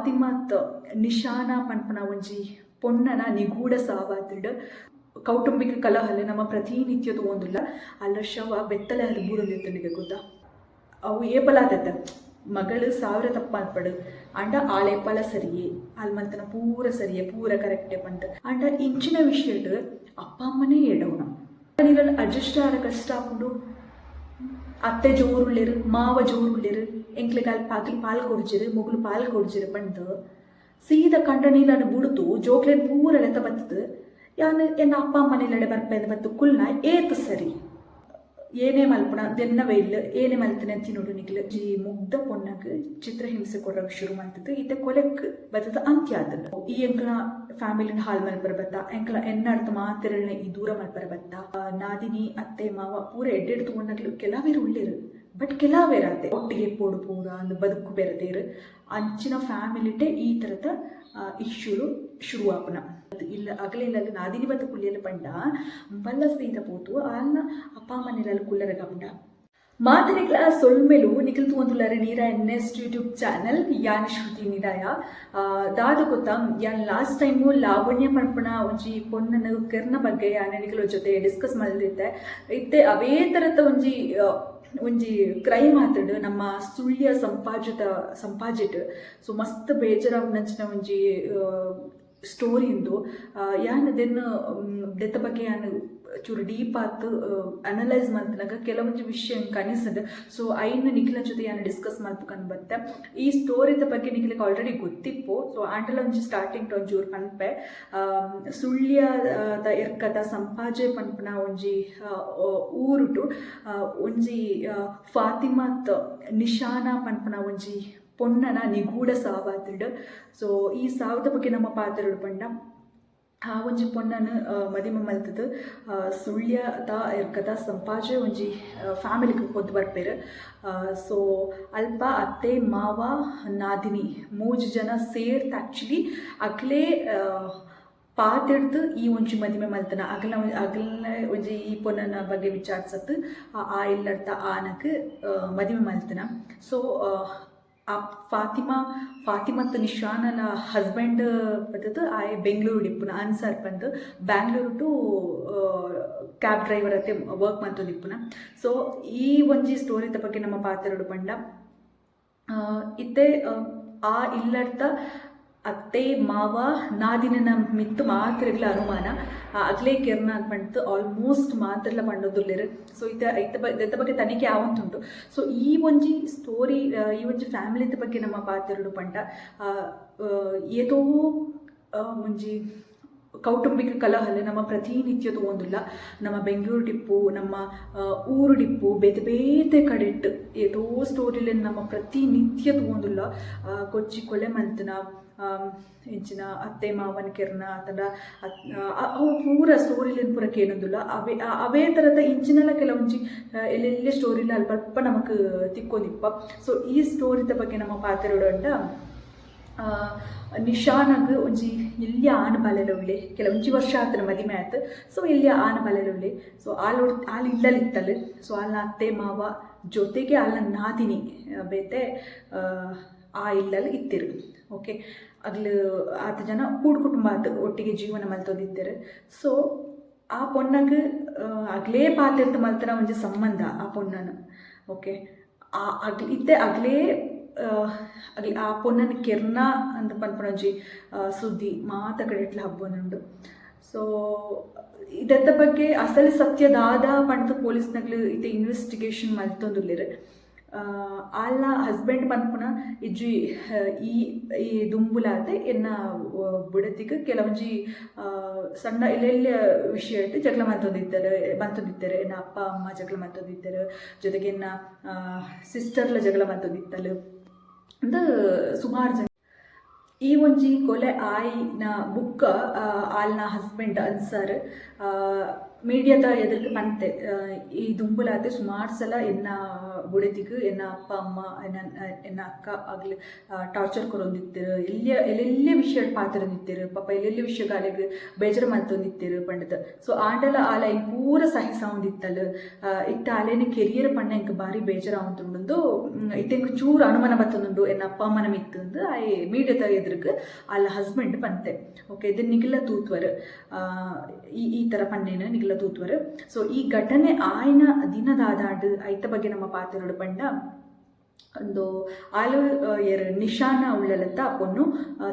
ಫಾತಿಮಾತ್ ನಿಶಾನ ಪನ್ಪುನ ಒಂಜಿ ಪೊಣ್ಣನ ನಿಗೂಢ ಸಾವಾತ್ಂಡ್. ಕೌಟುಂಬಿಕ ಕಲಹಲ್ ನಮ ಪ್ರತಿನಿತ್ಯ ತೂವೊಂದುಲ್ಲ. ಅಲ್ಲ ಶವ ಬೆತ್ತಲೆ ಆದ್ ಬೂರೊಂದಿತ್ತ್ಂಡ್ ಗೊತ್ತಾ. ಅವು ಏಪಲ ಆತತೆ ಮಗಳ್ ಸಾವಿರ ತಪ್ಪು ಮಲ್ಪಡ್ ಆಂಡ ಆಲ್ ಏಪಲ ಸರಿಯೇ, ಆಲ್ ಮಲ್ತಿನ ಪೂರ ಸರಿಯೇ, ಪೂರ ಕರೆಕ್ಟೇ ಪಂದ್. ಆಂಡ ಇಂಚಿನ ವಿಷಯಡ್ ಅಪ್ಪ ಅಮ್ಮನೇ ಎಡವುನ. ನಿಲನ್ ಅಡ್ಜಸ್ಟ್ ಆಯೆರೆ ಕಷ್ಟ ಆಪುಂಡು. ಅತ್ತೆ ಜೋರುಲ್ಲೆರ್, ಮಾವ ಜೋರುಲ್ಲೆರ್, ಎಂಕ್ಲೆಗ್ ಅಲ್ಪ ಅಕ್ಲ್ ಪಾಲ್ ಕೊರ್ಜೆರ್, ಮೊಕುಲು ಪಾಲ್ ಕೊರ್ಜೆರ್ ಪಂದ್ ಸೀದ ಕಂಡನಿಲನ್ ಬುಡ್ದು ಜೋಕ್ಲೆನ್ ಪೂರ ಲೆತ ಬತ್ತ್ದ್ ಯಾನ್ ಎನ್ನ ಅಪ್ಪ ಅಮ್ಮನ ಇಲ್ಲಡೆ ಬರ್ಪೆ ಅಂದ್ ಬತ್ತ್ ಕುಲ್ನ ಏತ್ ಸರಿ. ಏನೇ ಮಲ್ಪುನ ದೆನ್ನವೇ ಇಲ್ಲ್ ಏನೇ ಮಲ್ತಿನ ತಿನೊಡು ನಿಕ್ಲ್. ಒಂಜಿ ಮುಗ್ಧ ಪೊಣ್ಣಗ್ ಚಿತ್ರಹಿಂಸೆ ಕೊರ್ರಗ್ ಶುರು ಮಲ್ತ್ದ್ ಇತ್ತೆ ಕೊಲೆಕ್ ಬತ್ತ್ದ್ ಅಂತ್ಯ ಆತ್ಂಡ್. ಈ ಎಂಕ್ಲ್ನ ಫ್ಯಾಮಿಲಿನ್ ಹಾಲ್ ಮಲ್ಪರೆ ಬತ್ತ, ಎಂಕ್ಲ ಎನ್ನಡ್ದ್ ಮಾತೆರೆಲ್ನ ಈ ದೂರ ಮಲ್ಪರೆ ಬತ್ತ. ನಾದಿನಿ, ಅತ್ತೆ, ಮಾವ ಪೂರ ಎಡ್ಡೆಡ್ ತೂವೊನ್ನಕ್ಲ್ ಕೆಲವೆರ್ ಉಲ್ಲೆರ್ ಬಟ್ ಕೆಲವೆರ್ ಆತೆ. ಒಟ್ಟಿಗೆ ಇಪ್ಪೊಡು ಪೂರ ಅಂದ್ ಬದುಕು ಬೆರದೆರ್. ಅಂಚಿನ ಫ್ಯಾಮಿಲಿಟೇ ಈ ತರತ ಇಶ್ಯೂಲು ಶುರು ಆಪುನ. ಇಲ್ಲ ಅಗಲೆ ಇಲ್ಲಲ್ ನಾದಿನಿ ಬತ್ತ್ ಕುಲ್ಯಲ್ ಪಂಡ ಬಲ್ಲ ಸೀದ ಪೋತು ಆಲ್ನ ಅಪ್ಪ ಅಮ್ಮನ ಇಲ್ಲಲ್ ಕುಲ್ಲರೆಗ್ ಆಪುಂಡ. ಮಾತೆರೆಗ್ಲಾ ಸೊಲ್ಮೆಲು. ನಿಕುಲು ತೂವೊಂದುಲ್ಲರ್ ನೀರಾಯ ನೆಸ್ಟ್ ಯೂಟ್ಯೂಬ್ ಚಾನೆಲ್. ಯಾನ್ ಶ್ರುತಿ ನೀರಾಯ. ದಾದ ಗೊತ್ತಾ, ಯಾನ್ ಲಾಸ್ಟ್ ಟೈಮು ಲಾವಣ್ಯ ಪನ್ಪುನ ಒಂಜಿ ಪೊಣ್ಣನ್ ಕೆರ್ನ ಬಗ್ಗೆ ಯಾನ್ ನಿಕುಲು ಜೊತೆ ಡಿಸ್ಕಸ್ ಮಲ್ದಿತ್ತೆ. ಇತ್ತೆ ಅವೇ ತರತ ಒಂಜಿ ಒಂಜಿ ಕ್ರೈಮ್ ಆತ್ಂಡ್ ನಮ್ಮ ಸುಳ್ಯ ಸಂಪಾಜೆದ ಸಂಪಾಜೆಟ್. ಸೊ ಮಸ್ತ್ ಬೇಜಾರಾಪುನಂಚಿನ ಒಂಜಿ ಸ್ಟೋರಿ ಉಂದು. ಯಾನ್ ದೆನ್ ದೆತ್ತ ಬಗ್ಗೆ ಯಾನ್ ಚೂರು ಡೀಪ್ ಆತ್ ಅನಲೈಸ್ ಮಲ್ತ್ನಗ ಕೆಲವೊಂಜಿ ವಿಷಯ ಎಂಕ್ ಅನಿಸ್ಂಡ್. ಸೊ ಐನ್ ನಿಕ್ಲೆನ ಜೊತೆ ಯಾನ್ ಡಿಸ್ಕಸ್ ಮಲ್ಪುಕಂದ್ ಬತ್ತೆ. ಈ ಸ್ಟೋರಿದ ಬಗ್ಗೆ ನಿಕ್ಲೆಗ್ ಆಲ್ರೆಡಿ ಗೊತ್ತಿಪ್ಪು. ಸೊ ಆಂಡಲ ಒಂಜಿ ಸ್ಟಾರ್ಟಿಂಗ್ ಒಂಚೂರು ಪನ್ಪೆ. ಸುಳ್ಯದ ಎರ್ಕದ ಸಂಪಾಜೆ ಪನ್ಪುನ ಒಂಜಿ ಊರುಟು ಒಂಜಿ ಫಾತಿಮಾತ್ ನಿಶಾನ ಪನ್ಪುನ ಒಂಜಿ ಪೊಣ್ಣನ ನಿಗೂಢ ಸಾವಾತ್ಂಡ್. ಸೊ ಈ ಸಾವುದ ಬಗ್ಗೆ ನಮ ಪಾತೆರೊಡು ಪಂಡ ಆ ಒಂಜಿ ಪೊಣ್ಣನ್ ಮದಿಮೆ ಮಲ್ತ್ದ್ ಸುಳ್ಯದ ಎರ್ಕದ ಸಂಪಾಜೆ ಒಂಜಿ ಫ್ಯಾಮಿಲಿಗ್ ಪೋದು ಬರ್ಪೆರ್. ಸೊ ಅಲ್ಪ ಅತ್ತೆ ಮಾವ ನಾದಿನಿ ಮೂಜಿ ಜನ ಸೇರ್ದ್ ಆಕ್ಚುಲಿ ಅಕ್ಲೆ ಪಾತೆರ್ದ್ ಈ ಒಂಜಿ ಮದಿಮೆ ಮಲ್ತ್ನ ಅಗಲ್ನ ಅಗಲ್ನ ಒಂಜಿ ಈ ಪೊಣ್ಣನ ಬಗ್ಗೆ ವಿಚಾರ್ಸತ್ ಆ ಇಲ್ಲಡ್ತ ಆನಗ್ ಮದಿಮೆ ಮಲ್ತ್ನ. ಸೊ ಆ ಫಾತಿಮಾ ಫಾತಿಮತ್ ನಿಶಾನನ ಹಸ್ಬೆಂಡ್ ಬತ್ತ್ದ್ ಆಯೆ ಬೆಂಗ್ಳೂರುಡು ಇಪ್ಪುನ ಅನ್ಸರ್ ಪಂದ್ ಬ್ಯಾಂಗ್ಳೂರು ಟು ಕ್ಯಾಬ್ ಡ್ರೈವರ್ ಅತ್ತೆ ವರ್ಕ್ ಮಲ್ತೊಂದಿಪ್ಪುನ. ಸೊ ಈ ಒಂಜಿ ಸ್ಟೋರಿದ ಬಗ್ಗೆ ನಮ ಪಾತೆರೊಡು ಪಂಡ ಇತ್ತೆ ಆ ಇಲ್ಲಡ್ತ ಅತ್ತೆ ಮಾವ ನಾದಿನಿನ ಮಿತ್ತ್ ಮಾತೆರೆಗ್ಲ ಅನುಮಾನ. ಅಕ್ಲೇ ಕೆರ್ನ ಪಂಡ್ದ್ ಆಲ್ಮೋಸ್ಟ್ ಮಾತೆರ್ಲ ಪಂಡೊಂದುಲ್ಲೆರ್. ಸೊ ಇತ್ತೆ ಐತ ದೆತ್ತ ಬಗ್ಗೆ ತನಿಖೆ ಆವೊಂದುಂಡು. ಸೊ ಈ ಒಂಜಿ ಸ್ಟೋರಿ ಈ ಒಂಜಿ ಫ್ಯಾಮಿಲಿದ ಬಗ್ಗೆ ನಮ ಪಾತೆರೊಡು ಪಂಡ ಏತೋ ಒಂಜಿ ಕೌಟುಂಬಿಕ ಕಲಹಲ್ ನಮ ಪ್ರತಿನಿತ್ಯ ತೂವೊಂದುಲ್ಲ. ನಮ್ಮ ಬೆಂಗ್ಳೂರುಡಿಪ್ಪು, ನಮ್ಮ ಊರುಡಿಪ್ಪು, ಬೇತೆ ಬೇತೆ ಕಡೆಟ್ ಏತೋ ಸ್ಟೋರಿಲೆನ್ ನಮ ಪ್ರತಿನಿತ್ಯ ತೂವೊಂದುಲ್ಲ. ಕೊಚ್ಚಿ ಕೊಲೆ ಮಲ್ತ್ನ, ಎಂಚಿನ ಅತ್ತೆ ಮಾವನ್ ಕೆರ್ನ ಅತ್ತಂಡ ಅವು ಪೂರ ಸ್ಟೋರಿಲೆನ್ ಪೂರ ಕೇನೊಂದುಲ್ಲ. ಅವೇ ಅವೇ ತರದ ಇಂಚಿನಲ ಕೆಲವೊಂಜಿ ಎಲ್ಲೆಲ್ಲೆ ಸ್ಟೋರಿಲ ಅಲ್ಪ ಅಲ್ಪ ನಮಕ್ ತಿಕ್ಕೊಂದಿಪ್ಪ. ಸೊ ಈ ಸ್ಟೋರಿದ ಬಗ್ಗೆ ನಮ ಪಾತೆರೊಡಂಡ ನಿಶಾನಗ್ ಒಂಜಿ ಎಲ್ಯ ಆನ್ ಬಾಲೆಲ ಉಲ್ಲೆ. ಕೆಲವೊಂಜಿ ವರ್ಷ ಆತನ ಮದಿಮೆ ಆತ್. ಸೊ ಎಲ್ಯ ಆನ್ ಬಾಲೆಲ ಉಲ್ಲೆ. ಸೊ ಆಲ್ ಆಲ್ ಇಲ್ಲಲ್ ಇತ್ತಲ್. ಸೊ ಆಲ್ನ ಅತ್ತೆ ಮಾವ ಜೊತೆಗೆ ಆಲ್ನ ನಾದಿನಿ ಬೇತೆ ಆ ಇಲ್ಲಲ್ ಇತ್ತೆರ್. ಓಕೆ, ಅಗ್ಲ್ ಆತ್ ಜನ ಕೂಡು ಕುಟುಂಬ ಆತ್ ಒಟ್ಟಿಗೆ ಜೀವನ ಮಲ್ತೊಂದಿತ್ತೆರ್. ಸೊ ಆ ಪೊಣ್ಣಗ್ ಅಗ್ಲೇ ಪಾತೆರ್ದ್ ಮಲ್ತಿನ ಒಂಜಿ ಸಂಬಂಧ ಆ ಪೊಣ್ಣನ್. ಓಕೆ, ಆ ಅಗ್ಲ್ ಇತ್ತೆ ಅಗ್ಲೇ ಅಗ್ಲ್ ಆ ಪೊಣ್ಣನ್ ಕೆರ್ನ ಅಂದ್ ಪನ್ಪುನ ಒಂಜಿ ಸುದ್ದಿ ಮಾತ ಕಡೆಟ್ಲ ಹಬ್ಬೊಂದುಂಡು. ಸೊ ಇದೆತ್ತ ಬಗ್ಗೆ ಅಸಲ್ ಸತ್ಯ ದಾದ ಪಂಡ್ದ್ ಪೊಲೀಸ್ನಗ್ಲ್ ಇತ್ತೆ ಇನ್ವೆಸ್ಟಿಗೇಷನ್ ಮಲ್ತೊಂದುಲ್ಲೆರ್. ಆಲ್ನ ಹಸ್ಬೆಂಡ್ ಪನ್ಪುನ ಇಜ್ಜಿ, ಈ ಈ ದುಂಬುಲಾತೆ ಎನ್ನ ಬುಡತಿಗ್ ಕೆಲವೊಂಜಿ ಸಣ್ಣ ಎಲ್ಲೆಲ್ಯ ವಿಷಯಟ್ ಜಗಳ ಮಲ್ತೊಂದಿತ್ತೆರ್ ಮಲ್ತೊಂದಿತ್ತೆರ್. ಎನ್ನ ಅಪ್ಪ ಅಮ್ಮ ಜಗಳ ಮಲ್ತೊಂದಿತ್ತೆರ್, ಜೊತೆಗೆ ಎನ್ನ ಸಿಸ್ಟರ್ಲ ಜಗಳ ಮಲ್ತೊಂದಿತ್ತಲ್ ಅಂದ್ ಸುಮಾರ್ ಜನ. ಈ ಒಂಜಿ ಕೊಲೆ ಆಯಿನ ಬುಕ್ಕ ಆಲ್ನ ಹಸ್ಬೆಂಡ್ ಅನ್ಸರ್ ಮೀಡಿಯಾದ ಎದುರಿಗೆ ಪಂತೆ. ಈ ದುಂಬುಲಾತೆ ಸುಮಾರು ಸಲ ಎನ್ನ ಬುಡೆದಿಗ್ ಎನ್ನ ಅಪ್ಪ ಅಮ್ಮ, ಎನ್ನ ಎನ್ನ ಅಕ್ಕ ಅಗ್ಲ್ ಟಾರ್ಚರ್ ಕೊರೊಂದಿತ್ತೆರ್, ಎಲ್ಯ ಎಲ್ಲೆಲ್ಯ ವಿಷಯಡ್ ಪಾತೆರೊಂದಿತ್ತೆರ್, ಪಾಪ ಎಲ್ಲೆಲ್ಯ ವಿಷಯಗ್ ಅಲೆಗ್ ಬೇಜಾರ್ ಮಲ್ತೊಂದಿತ್ತೆರ್ ಪಂಡ್ದ್. ಸೊ ಆಂಡಲ ಆಲ್ ಐನ್ ಪೂರ ಸಹಿಸಾವೊಂದಿತ್ತಲ್. ಇತ್ತೆ ಅಲೆನ ಕೆರಿಯರ್ ಪಂಡ ಎಂಕ್ ಬಾರಿ ಬೇಜಾರ್ ಆವೊಂದುಂಡು, ಇತ್ತೆ ಎಂಕ್ ಚೂರು ಅನುಮಾನ ಬತ್ತೊಂದುಂಡು ಎನ್ನ ಅಪ್ಪ ಅಮ್ಮನ ಮಿತ್ತ್ ಅಂದ್ ಆಯೆ ಮೀಡಿಯಾದ ಎದುರುಗ್ ಆಲ್ನ ಹಸ್ಬೆಂಡ್ ಪನ್ತೆ. ಓಕೆ, ಇದನ್ ನಿಗುಲ ತೂತ್ವರ್, ಈ ಈ ಥರ ಪನ್ನೇನು ನಿಗುಲ ತೂತ್ವರ್. ಸೊ ಈ ಘಟನೆ ಆಯ್ನ ದಿನದಾದಾಂಡ್, ಐತ ಬಗ್ಗೆ ನಮ್ಮ ಪಾತೆರೊಡು ಪಂಡ, ಒಂದು ಆಲ್ ಏರ್ ನಿಶಾನ ಉಳ್ಳಲತ್ತ ಪೊಣ್ಣು,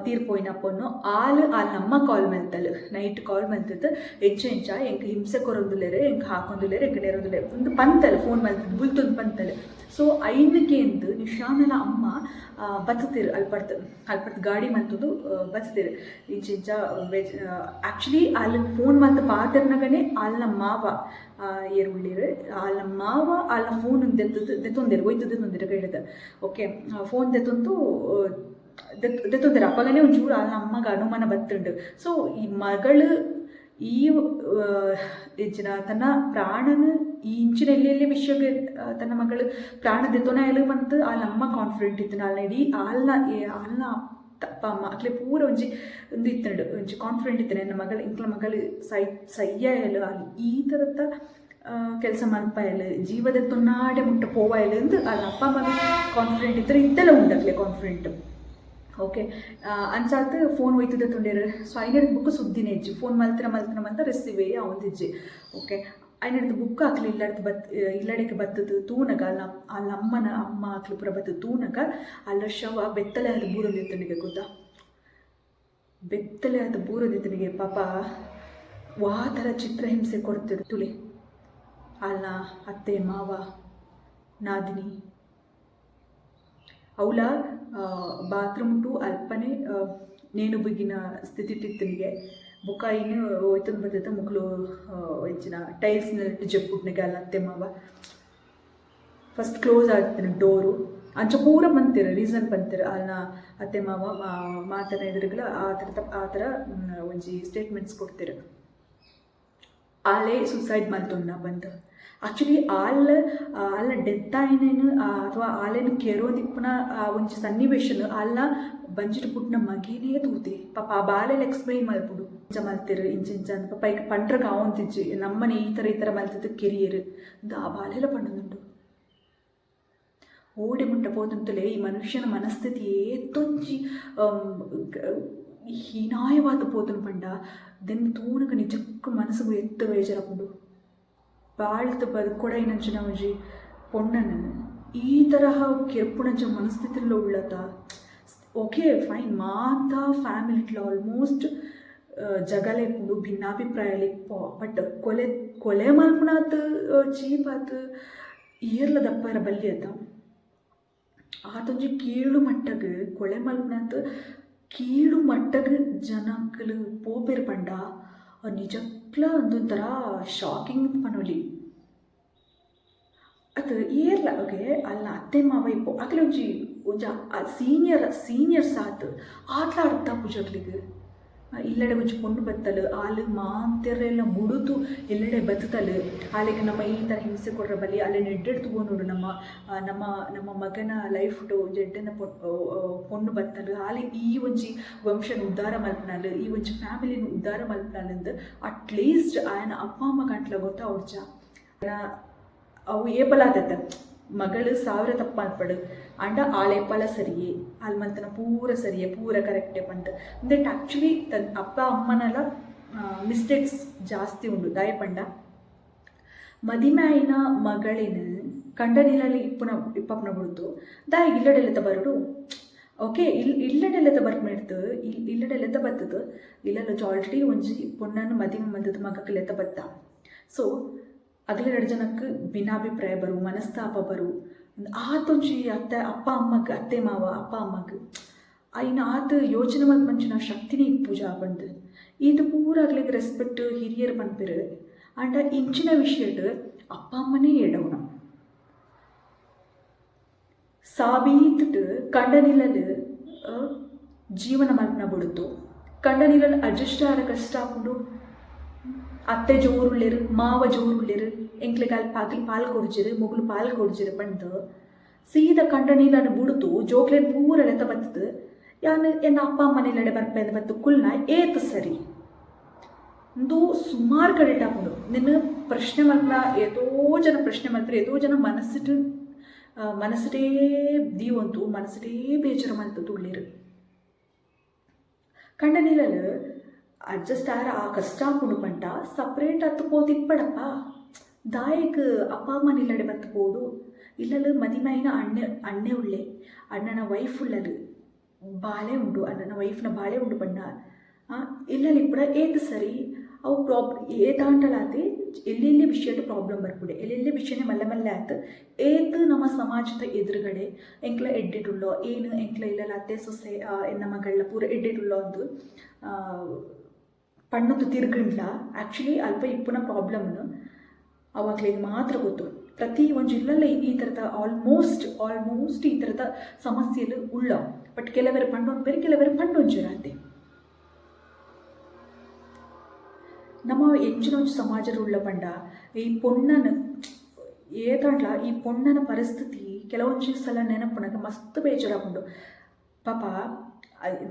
ತೀರ್ಪೋಯಿನ ಪೊಣ್ಣು, ಆಲ್ ಆಲ್ ನಮ್ಮ ಕಾಲ್ ಮಲ್ತಲ್. ನೈಟ್ ಕಾಲ್ ಮಲ್ತದ್ ಎಂಚ ಎಂಚ ಎಂಕ್ ಹಿಂಸೆ ಕೊರೊಂದುಲ್ಲೆರ್, ಎಂಕ್ ಹಾಕೊಂದುಲ್ಲೆರ್, ಎಂಕ್ ನೆರೊಂದುಲ್ಲೆರ್ ಉಂದು ಪಂತಲ್. ಫೋನ್ ಮಲ್ತದ್ ಬುಲ್ತೊಂದು ಪಂತಲ್. ಸೊ ಐನ್ ಕೇಂದ್ ನಿಶಾನನ ಅಮ್ಮ ಬತ್ತುತ್ತೆರ್. ಅಲ್ಪರ್ದ್ ಅಲ್ಪರ್ದ್ ಗಾಡಿ ಮಲ್ತೊಂದು ಬತ್ತುತ್ತೆರ್. ಇಂಚ ಇಂಚ ಆಕ್ಚುಲಿ ಆಲ್ ಫೋನ್ ಮಲ್ತ್ ಪಾತೆರ್ನಗನೇ ಆಲ್ನ ಮಾವ ಏರ್ ಉಲ್ಲೆರ್, ಆಲ್ನ ಮಾವ ಆಲ್ನ ಫೋನ್ ದೆತ್ತುದು ದೆತ್ತೊಂದೆರ್, ಒಯ್ತು ದೆತ್ತೊಂದೆರ್ ಕೈಡ್ದ್. Okay, phone ದೆತ್ತೊಂದು ದೆತ್ತೊಂದೆರ್. ಅಪಗನೇ ಒಂಚೂರು ಆಲ್ನ ಅಮ್ಮಗ್ ಅನುಮಾನ ಬತ್ತುಂಡು. ಸೊ ಈ ಮಗಳು ಈ ಎಂಚಿನ ತನ್ನ ಪ್ರಾಣನ್ ಈ ಇಂಚಿನ ಎಲ್ಯ ಎಲ್ಯ ವಿಷಯಗ್ ತನ್ನ ಮಗಳು ಪ್ರಾಣ ದೆತ್ತೊನಯಲ್ ಪಂದ್ ಆಲ್ನ ಅಮ್ಮ ಕಾನ್ಫಿಡೆಂಟ್ ಇತ್ತ್ಂಡ್. ಆಲ್ನ ಇಡೀ ಆಲ್ನ ಆಲ್ನ ಅಪ್ಪ ಅಮ್ಮ ಅಕ್ಲೆ ಪೂರ ಒಂಜಿ ಉಂದು ಇತ್ತ್ಂಡ್, ಒಂಜಿ ಕಾನ್ಫಿಡೆಂಟ್ ಇತ್ತ್ಂಡ್, ಎನ್ನ ಮಗಳು, ಎಂಕ್ಲ ಮಗಳು ಸೈ ಸಯ್ಯಯಲ್, ಆಲ್ ಈ ಥರತ ಕೆಲಸ ಮಲ್ಪಯಲ್, ಜೀವ ದೆತ್ತೊನ್ನಾಡೆ ಮುಟ್ಟ ಪೋವಯಲ್ ಅಂದ್ ಆಲ್ನ ಅಪ್ಪ ಅಮ್ಮಗ್ ಕಾನ್ಫಿಡೆಂಟ್ ಇತ್ತ್ಂಡ್. ಇತ್ತೆಲ ಉಂಡು ಅಕ್ಲೆ ಕಾನ್ಫಿಡೆಂಟ್. ಓಕೆ, ಅಂಚಾತ್ ಫೋನ್ ಒಯ್ತುದೆ ದೆತ್ತೊಂಡೆರ್. ಸೊ ಐನೆಡ್ದ್ ಬೊಕ್ಕ ಸುದ್ದಿನೇ ಇಜ್ಜಿ. ಫೋನ್ ಮಲ್ತಿನ ಮಲ್ತಿನ ಮಲ್ತ ರಿಸೀವೇ ಆವೊಂದಿಜ್ಜಿ. ಓಕೆ, ಐನೆಡ್ದ್ ಬೊಕ್ಕ ಅಕ್ಲು ಇಲ್ಲಡ್ದ್ ಬತ್ ಇಲ್ಲಡೆಗ್ ಬತ್ತುದು ತೂನಗ, ಅಲ್ನ ಅಲ್ನ ಅಮ್ಮನ ಅಮ್ಮ ಅಕ್ಲು ಪೂರ ಬತ್ತ್ ತೂನಗ ಅಲ್ನ ಶವ ಬೆತ್ತಲೆ ಆದ್ ಬೂರೊಂದಿತ್ತುಂಡಿಗೆ ಗೊತ್ತಾ. ಬೆತ್ತಲೆ ಆದ್ ಬೂರೊಂದಿತ್ತುಂಡಿಗೆ. ಪಾಪ ವಾ ಥರ ಚಿತ್ರಹಿಂಸೆ ಕೊರ್ತೆರ್ ತೂಲೆ ಅಲ್ನ ಅತ್ತೆ ಮಾವ ನಾದಿನಿ. ಅವುಲ ಬಾತ್ರೂಮ್ ಟು ಅಲ್ಪನೆ ನೇಣು ಬಿಗಿನ ಸ್ಥಿತಿಟ್ ಇತ್ತುಂಡಿಗೆ. ಬೊಕ್ಕ ಐನ್ ಒಯ್ತೊಂದು ಬತ್ತುದು ಮೊಕುಲು ಎಂಚಿನ ಟೈಲ್ಸ್ ನೆಲಟ್ ಜೆಪ್ಪುಡ್ನಗ ಅಲ್ನ ಅತ್ತೆ ಮಾವ ಫಸ್ಟ್ ಕ್ಲೋಸ್ ಆದಿತ್ತಿನ ಡೋರು. ಅಂಚ ಪೂರ ಪಂತೆರ್, ರೀಸನ್ ಪಂತೆರ್. ಅಲ್ನ ಅತ್ತೆ ಮಾವ ಮಾತನ ಎದುರುಗ್ಲ ಆ ಥರ ಆ ಥರ ಒಂಜಿ ಸ್ಟೇಟ್ಮೆಂಟ್ಸ್ ಕೊರ್ತೆರ್, ಆಲೇ ಸುಸೈಡ್ ಮಲ್ತೊನ್ನ ಪಂದ್. ಆಕ್ಚುಲಿ ಆಲ್ ಆಲ್ನ ಡೆತ್ ಆಯಿನೇನ್ ಅಥವಾ ಆಲೆನ್ ಕೆರೊಂದಿಪ್ಪುನ ಆ ಒಂಜಿ ಸನ್ನಿವೇಶನ್ ಆಲ್ನ ಬಂಜಿಡ್ ಪುಟ್ಟಿನ ಮಗೆನೇ ತೂತೆ. ಪಾಪ ಆ ಬಾಲೆಲ್ ಎಕ್ಸ್ಪ್ಲೈನ್ ಮಲ್ಪುಂಡು, ಇಂಚ ಮಲ್ತೆರ್, ಇಂಚ ಇಂಚ ಅಂದ್. ಪಾಪ ಐಕ್ ಪಂಡ್ರಗ್ ಆವೊಂತಿಜ್ಜಿ, ನಮ್ಮನೆ ಈ ಥರ ಈ ಥರ ಮಲ್ತುದು ಕೆರಿಯೆರ್ ಅಂದ್ ಆ ಬಾಲೆಲ ಪಂಡೊಂದುಂಡು. ಓಡೆ ಮುಟ್ಟ ಪೋತುಂತುಲೆ, ಈ ಮನುಷ್ಯನ ಮನಸ್ಥಿತಿ ಏತೊಂಜಿ ಹೀನಾಯವಾದ್ ಪೋತುಂಡು ಪಂಡ, ದೆನ್ ತೂನಗ ನಿಜಕ್ಕ್ ಮನಸ್ಸುಗು ಏತ್ ಬೇಜಾರಾಪುಂಡು. ಬಾಳ್ತ್ ಬದುಕೊಡಾಯಿನಂಚಿನ ಒಂಜಿ ಪೊಣ್ಣನ್ ಈ ತರಹ ಕೆರ್ಪುನಂಚ ಮನಸ್ಥಿತಿಲ ಉಳ್ಳತ. ಓಕೆ ಫೈನ್, ಮಾತ ಫ್ಯಾಮಿಲಿಟ್ಲ ಆಲ್ಮೋಸ್ಟ್ ಜಗಲ ಇಪ್ಪುಂಡು, ಭಿನ್ನಾಭಿಪ್ರಾಯಲು ಇಪ್ಪೊ. ಬಟ್ ಕೊಲೆ ಕೊಲೆ ಮಲ್ಪುನಾತ್ ಚೀಪ್ ಆತ್ ಏರ್ಲ ದಪ್ಪರೆ ಬಲ್ಲಿ ಅತ. ಆತೊಂಜಿ ಕೀಳು ಮಟ್ಟಗ್, ಕೊಲೆ ಮಲ್ಪುನಾತ್ ಕೀಳು ಮಟ್ಟಗ್ ಜನಕ್ಲ್ ಪೋಪೆರ್ ಪಂಡ ನಿಜಕ್ಲ ಉಂದೊಂಥರ ಶಾಕಿಂಗ್ ಪನೊಲಿ. ಅತ್ ಏರ್ಲ ಓಕೆ, ಅಲ್ನ ಅತ್ತೆ ಮಾವ ಇಪ್ಪು, ಅಕ್ಲೆ ಒಂಜಿ ಒಂಜಿ ಸೀನಿಯರ್ ಸೀನಿಯರ್ಸ್ ಆತ್ ಆತ್ಲ ಅರ್ಥ ಆಪುಜಿ ಅಕ್ಲೆಗ್. ಇಲ್ಲಡೆ ಒಂಜಿ ಪೊಣ್ಣು ಬತ್ತಲ್, ಆಲ್ ಮಾತೆರೆಲ ಬುಡುದು ಎಲ್ಲಡೆ ಬತ್ತುತಲ್, ಆಲೆಗ್ ನಮ ಈ ಥರ ಹಿಂಸೆ ಕೊರ್ರೆ ಬಲ್ಲಿ, ಅಲೆನ್ ಎಡ್ಡೆಡ್ ತೂವೊನೊಡು, ನಮ್ಮ ನಮ್ಮ ನಮ್ಮ ಮಗನ ಲೈಫ್ಡ್ ಒಂಜಿ ಎಡ್ಡೆನ ಪೊಣ್ಣು ಬತ್ತಲ್, ಆಲ್ ಈ ಒಂಜಿ ವಂಶನ್ ಉದ್ಧಾರ ಮಲ್ಪುನಾಲ್, ಈ ಒಂಜಿ ಫ್ಯಾಮಿಲಿನ್ ಉದ್ಧಾರ ಮಲ್ಪುನಾಲ್ ಅಂದ್ ಅಟ್ಲೀಸ್ಟ್ ಆಯನ ಅಪ್ಪ ಅಮ್ಮ ಗಂಟ್ಲ ಗೊತ್ತಾವೊಡ್ಚ? ಅವು ಏಪಲ ಆತತೆ, ಮಗಳು ಸಾವಿರ ತಪ್ಪು ಮಲ್ಪಡ್ ಆಂಡ ಆಲ್ ಏಪಲ ಸರಿಯೇ, ಆಲ್ ಮಲ್ತನ ಪೂರ ಸರಿಯೇ, ಪೂರ ಕರೆಕ್ಟೇ ಪಂದ್. ಉಂದೆಟ್ ಆಕ್ಚುಲಿ ತನ್ನ ಅಪ್ಪ ಅಮ್ಮನಲ ಮಿಸ್ಟೇಕ್ಸ್ ಜಾಸ್ತಿ ಉಂಡು. ದಾಯೆ ಪಂಡ ಮದಿಮೆ ಆಯಿನ ಮಗಳಿನ್ ಕಂಡನಿಲಲ್ಲಿ ಇಪ್ಪುನ ಇಪ್ಪಪ್ನ ಬುಡ್ದು ದಾಯೆಗ್ ಇಲ್ಲಡೆಲೆತ ಬರೊಡು? ಓಕೆ, ಇಲ್ಲಡೆಲೆತ ಬರ್ಪುನೆಡ್ದ್ ಇಲ್ಲಡೆಲೆತ ಬತ್ತುದು, ಇಲ್ಲಲ್ ಆಲ್ರೆಡಿ ಒಂಜಿ ಪೊಣ್ಣನ್ ಮದಿಮೆ ಮಲ್ತುದು ಮಗಕ್ ಲೆತ ಬತ್ತ. ಸೊ ಅಗಲೆ ರಡ್ಡ್ ಜನಕ್ ಭಿನ್ನಾಭಿಪ್ರಾಯ ಬರು, ಮನಸ್ತಾಪ ಬರು. ಆತೊಂಜಿ ಅತ್ತೆ ಅಪ್ಪ ಅಮ್ಮಗ್, ಅತ್ತೆ ಮಾವ ಅಪ್ಪ ಅಮ್ಮಗ್ ಐನ್ ಆತ್ ಯೋಚನೆ ಮಲ್ಪುನಂಚಿನ ಶಕ್ತಿನೇ ಇಪ್ಪುಜ ಪಂದ್. ಈತ್ ಪೂರ ಅಕ್ಲೆಗ್ ರೆಸ್ಪೆಕ್ಟ್ ಹಿರಿಯೆರ್ ಪನ್ಪೆರ್. ಆಂಡ ಇಂಚಿನ ವಿಷಯಡ್ ಅಪ್ಪ ಅಮ್ಮನೇ ಎಡವುನ. ಸಾಬೀತ್ಡ್ ಕಂಡನಿಲಲ್ ಜೀವನ ಮಲ್ಪುನ ಬುಡುತು ಕಂಡನಿಲಲ್ ಅಡ್ಜಸ್ಟ್ ಆಯೆರೆ ಕಷ್ಟ ಆಪುಂಡು. ಅತ್ತೆ ಜೋರುಲ್ಲೆರ್, ಮಾವ ಜೋರುಲ್ಲೆರ್, ಎಂಕ್ಲೆಗ್ ಅಲ್ಪ ಅಕ್ಲ್ ಪಾಲ್ ಕೊರ್ಜೆರ್, ಮೊಗುಲು ಪಾಲ್ ಕೊರ್ಜೆರ್ ಪಂದ್ ಸೀದ ಕಂಡನಿಲನ್ ಬುಡ್ದು ಜೋಕ್ಲೆನ್ ಪೂರ ಲೆತ ಬತ್ತ್ದ್ ಯಾನ್ ಎನ್ನ ಅಪ್ಪ ಅಮ್ಮನ ಇಲ್ಲಡೆ ಬರ್ಪೆ ಬತ್ತ್ ಕುಲ್ನ ಏತ್ ಸರಿ? ಉಂದು ಸುಮಾರ್ ಕಡೆಟ್ ಆಪುಂಡು. ಉಂದೆನ್ ಪ್ರಶ್ನೆ ಮಲ್ಪುನ ಏತೋ ಜನ ಪ್ರಶ್ನೆ ಮಲ್ಪುವೆರ್, ಏತೋ ಜನ ಮನಸ್ಸ್ಡ್ ಮನಸ್ಸ್ಡೇ ದೀವೊಂದು ಮನಸ್ಸ್ಡೇ ಬೇಜಾರ್ ಮಲ್ತ್ದ್ ಉಲ್ಲೆರ್. ಕಂಡನಿಲಲ್ ಅಡ್ಜಸ್ಟ್ ಆಯೆರೆ ಆ ಕಷ್ಟ ಆಪುಂಡು ಪಂಡ ಸಪ್ರೇಟ್ ಆತ್ ಪೋದು ಇಪ್ಪಡಪ್ಪ. ದಾಯೆಗ್ ಅಪ್ಪ ಅಮ್ಮನ ಇಲ್ಲಡೆ ಬತ್ತ್ ಪೋವೊಡು? ಇಲ್ಲಲ್ ಮದಿಮೆ ಆಯಿನ ಅಣ್ಣೆ ಅಣ್ಣೆ ಉಲ್ಲೆ, ಅಣ್ಣನ ವೈಫ್ ಉಲ್ಲಲ್, ಬಾಲೆ ಉಂಡು, ಅಣ್ಣನ ವೈಫ್ನ ಬಾಲೆ ಉಂಡು ಪಂಡ ಇಲ್ಲಲ್ ಇಪ್ಪುನ ಏತ್ ಸರಿ? ಅವು ಪ್ರಾಬ್ ಏತಾಂಡಲ ಆತೆ ಎಲ್ಯ ಎಲ್ಯ ವಿಷಯಡ್ ಪ್ರಾಬ್ಲಮ್ ಬರ್ಪುಂಡು. ಎಲ್ಯ ಎಲ್ಯ ವಿಷಯನೇ ಮಲ್ಲೆ ಮಲ್ಲೆ ಆತ್ ಏತ್ ನಮ ಸಮಾಜದ ಎದುರುಗಡೆ ಎಂಕ್ಲ ಎಡ್ಡೆಡ್ ಉಲ್ಲೊ, ಏನ್ ಎಂಕ್ಲ ಇಲ್ಲಲ್ ಅತ್ತೆ ಸೊಸೆ ಎನ್ನ ಮಗಳ್ನ ಪೂರ ಎಡ್ಡೆಡ್ ಉಲ್ಲೊ ಅಂದ್ ಪಂಡೊಂದು ತಿರ್ಗ್ಂಡ್ಲ ಆ್ಯಕ್ಚುಲಿ ಅಲ್ಪ ಇಪ್ಪುನ ಪ್ರಾಬ್ಲಮ್ನ್ ಅವು ಅಕ್ಲೆಗ್ ಮಾತ್ರ ಗೊತ್ತು. ಪ್ರತಿ ಒಂಜಿ ಇಲ್ಲಲ್ ಈ ಥರದ ಆಲ್ಮೋಸ್ಟ್ ಆಲ್ಮೋಸ್ಟ್ ಈ ಥರದ ಸಮಸ್ಯೆಲು ಉಲ್ಲ. ಬಟ್ ಕೆಲವೆರ್ ಪಂಡೊನ್ಪೆರ್ ಕೆಲವೆರ್ ಪಂಡೊಂಜೆರ್ ಆತೆ. ನಮ ಎಂಚಿನ ಒಂಜಿ ಸಮಾಜಡ್ ಉಲ್ಲ ಪಂಡ ಈ ಪೊಣ್ಣನ್ ಏತಾಂಡಲ ಈ ಪೊಣ್ಣನ ಪರಿಸ್ಥಿತಿ ಕೆಲವೊಂಜಿ ಸಲ ನೆನಪುನಗ ಮಸ್ತ್ ಬೇಜಾರಾಪುಂಡು. ಪಾಪ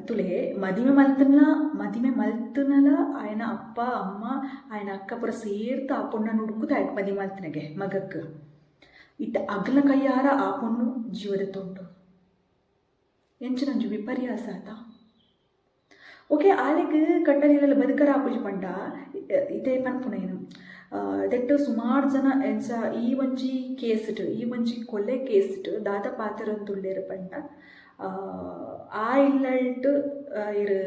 ತೂಲೆ ಮದಿಮೆ ಮಲ್ತ್ಂಡ್ಲ ಮದಿಮೆ ಮಲ್ತ್ಂಡಲ ಆಯನ ಅಪ್ಪ ಅಮ್ಮ ಆಯನ ಅಕ್ಕ ಪೂರ ಸೇರ್ದ್ ಆ ಪೊಣ್ಣನ್ ಹುಡುಕುದು ಆಯಗ್ ಮದಿಮೆ ಮಲ್ತಿನಗೆ ಮಗಕ್. ಇತ್ತೆ ಅಗ್ಲ್ನ ಕೈಯಾರ ಆ ಪೊಣ್ಣು ಜೀವ ದೆತ್ತೊಂಡು. ಎಂಚಿನ ಒಂಜಿ ವಿಪರ್ಯಾಸ ಅತಾ. ಓಕೆ ಆಲೆಗ್ ಕಂಡನಿಲಲ್ಲ ಬದುಕರ ಆಪುಜಿ ಪಂಡ ಇತ್ತೆ ಪನ್ಪುನ ಏನ್ ದೆಟ್ಟ್ ಸುಮಾರ್ ಜನ ಎಂಚ ಈ ಒಂಜಿ ಕೇಸ್ಡ್ ಈ ಒಂಜಿ ಕೊಲೆ ಕೇಸ್ಡ್ ದಾದ ಪಾತೆರೊಂದುಲ್ಲೆರ್ ಪಂಡ ಆ ಇಲ್ಲಲ್ಟ್ ಇರ್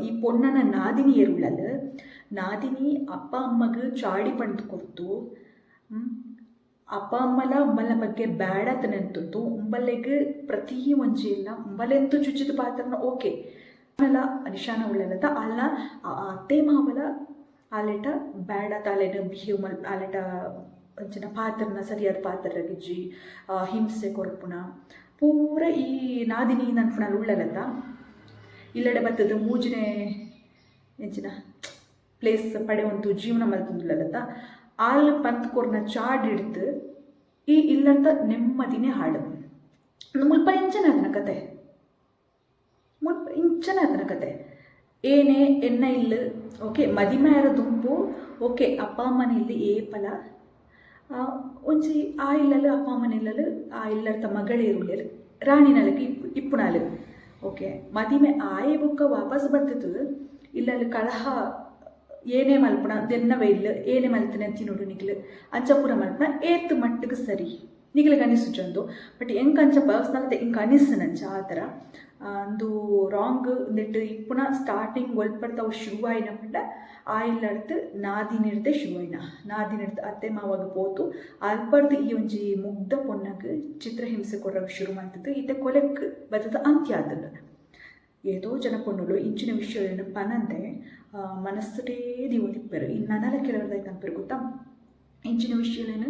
ಈ ಪೊಣ್ಣನ ನಾದಿನಿ ಏರ್ ಉಲ್ಲಲ್ ನಾದಿನಿ ಅಪ್ಪ ಅಮ್ಮಗ್ ಚಾಡಿ ಪಂದ್ ಕೊರ್ದು ಅಪ್ಪ ಅಮ್ಮಲ ಉಂಬಲ್ನ ಬಗ್ಗೆ ಬ್ಯಾಡಾತ್ ನೆಂತುಂತು ಉಂಬಲೆಗ್ ಪ್ರತಿ ಒಂಜಿ ಇಲ್ಲ ಉಂಬಲೆಂತು ಚುಚ್ಚಿದ್ ಪಾತೆರ್ನ ಓಕೆ ಆಂಡಲ ನಿಶಾನ ಉಳ್ಳಲತ ಆಲ್ನ ಅತ್ತೆ ಮಾವಲ ಆಲೆಟ ಬ್ಯಾಡಾತ್ ಆಲೆನ್ ಬಿಹೇವ್ ಮಲ್ ಆಲೆಟ ಅಂಚಿನ ಪಾತೆರ್ನ ಸರಿಯಾದ್ ಪಾತೆರಗಿಜ್ಜಿ ಹಿಂಸೆ ಕೊರ್ಪುನ ಪೂರ ಈ ನಾದಿನಿ ನನ್ಪುನಾಲ್ ಉಳ್ಳಲತ ಇಲ್ಲಡೆ ಬತ್ತುದು ಮೂಜಿನೆ ಎಂಚಿನ ಪ್ಲೇಸ್ ಪಡೆವೊಂದು ಜೀವನ ಮಲ್ತೊಂದುಲ್ಲಲತ್ತ ಆಲ್ ಪಂತ್ ಕೊರ್ನ ಚಾಡಿಡ್ದ್ ಈ ಇಲ್ಲದ ನೆಮ್ಮದಿನೇ ಹಾಳು. ಮುಲ್ಪ ಇಂಚನೆ ಆತನ ಕತೆ. ಮುಲ್ಪ ಇಂಚನೆ ಆತನ ಕತೆ. ಏನೇ ಎನ್ನ ಇಲ್ಲ್ ಓಕೆ ಮದಿಮೆ ಆಯೆರ ದುಂಬು ಓಕೆ ಅಪ್ಪ ಅಮ್ಮನ ಇಲ್ಲ್ ಏಪಲ ಒಂಜಿ ಆ ಇಲ್ಲಲ್ ಅಪ್ಪ ಅಮ್ಮನ ಇಲ್ಲಲ್ ಆ ಇಲ್ಲಡ್ತ ಮಗಳ್ ಏರ್ ಉಲ್ಲೆರ್ ರಾಣಿನಲೆಕ ಇಪ್ಪುನಾಲ್. ಓಕೆ ಮದಿಮೆ ಆಯಿ ಬೊಕ್ಕ ವಾಪಸ್ ಬತ್ತ್ದ್ ಇಲ್ಲಲ್ ಕಲಹ ಏನೇ ಮಲ್ಪುನ ದೆನ್ನವೇ ಇಲ್ಲ್ ಏನೇ ಮಲ್ತ್ಂಡ ತಿನೊಡು ನಿಕ್ಲ್ ಅಂಚ ಪೂರ ಮಲ್ಪುನ ಏತ್ ಮಟ್ಟ್ಗ್ ಸರಿ ನಿಕ್ಲೆಗ್ ಅನಿಸುಜಂದು ಬಟ್ ಎಂಕ್ ಅಂಚ ಪರ್ಸನಲ್ ಎಂಕ್ ಅನಿಸುನಂಚ ಆ ಥರ ಉಂದು ರಾಂಗ್ ಉಂದೆಟ್ ಇಪ್ಪುನ ಸ್ಟಾರ್ಟಿಂಗ್ ಒಲ್ಪರ್ದ್ ಅವು ಶುರು ಆಯಿನ ಪಂಡ ಆ ಇಲ್ಲಡ್ದ್ ನಾದಿನಿರ್ದೆ ಶುರು ಆಯಿನ ನಾದಿನಿರ್ದ್ ಅತ್ತೆ ಮಾವಗ್ ಪೋತು ಅಲ್ಪರ್ದ್ ಈ ಒಂಜಿ ಮುಗ್ಧ ಪೊನ್ನಗ್ ಚಿತ್ರಹಿಂಸೆ ಕೊರ್ರಗ್ ಶುರು ಮಲ್ತ್ದ್ ಇತ್ತೆ ಕೊಲೆಕ್ ಬತ್ತ್ದ್ ಅಂತ್ಯ ಆತ್ಂಡ್. ಏತೋ ಜನ ಪೊಣ್ಣುಲು ಇಂಚಿನ ವಿಷಯೊಲೆನ್ ಪನಂದೆ ಮನಸ್ಸ್ಡೇ ದೀವೊಂದಿಪ್ಪೆರ್. ಈ ನನಲ ಕೆಲವೆರ್ ದಾಯೆ ಪನ್ಪೆರ್ ಗೊತ್ತಾ? ಇಂಚಿನ ವಿಷಯೊಲೆನ್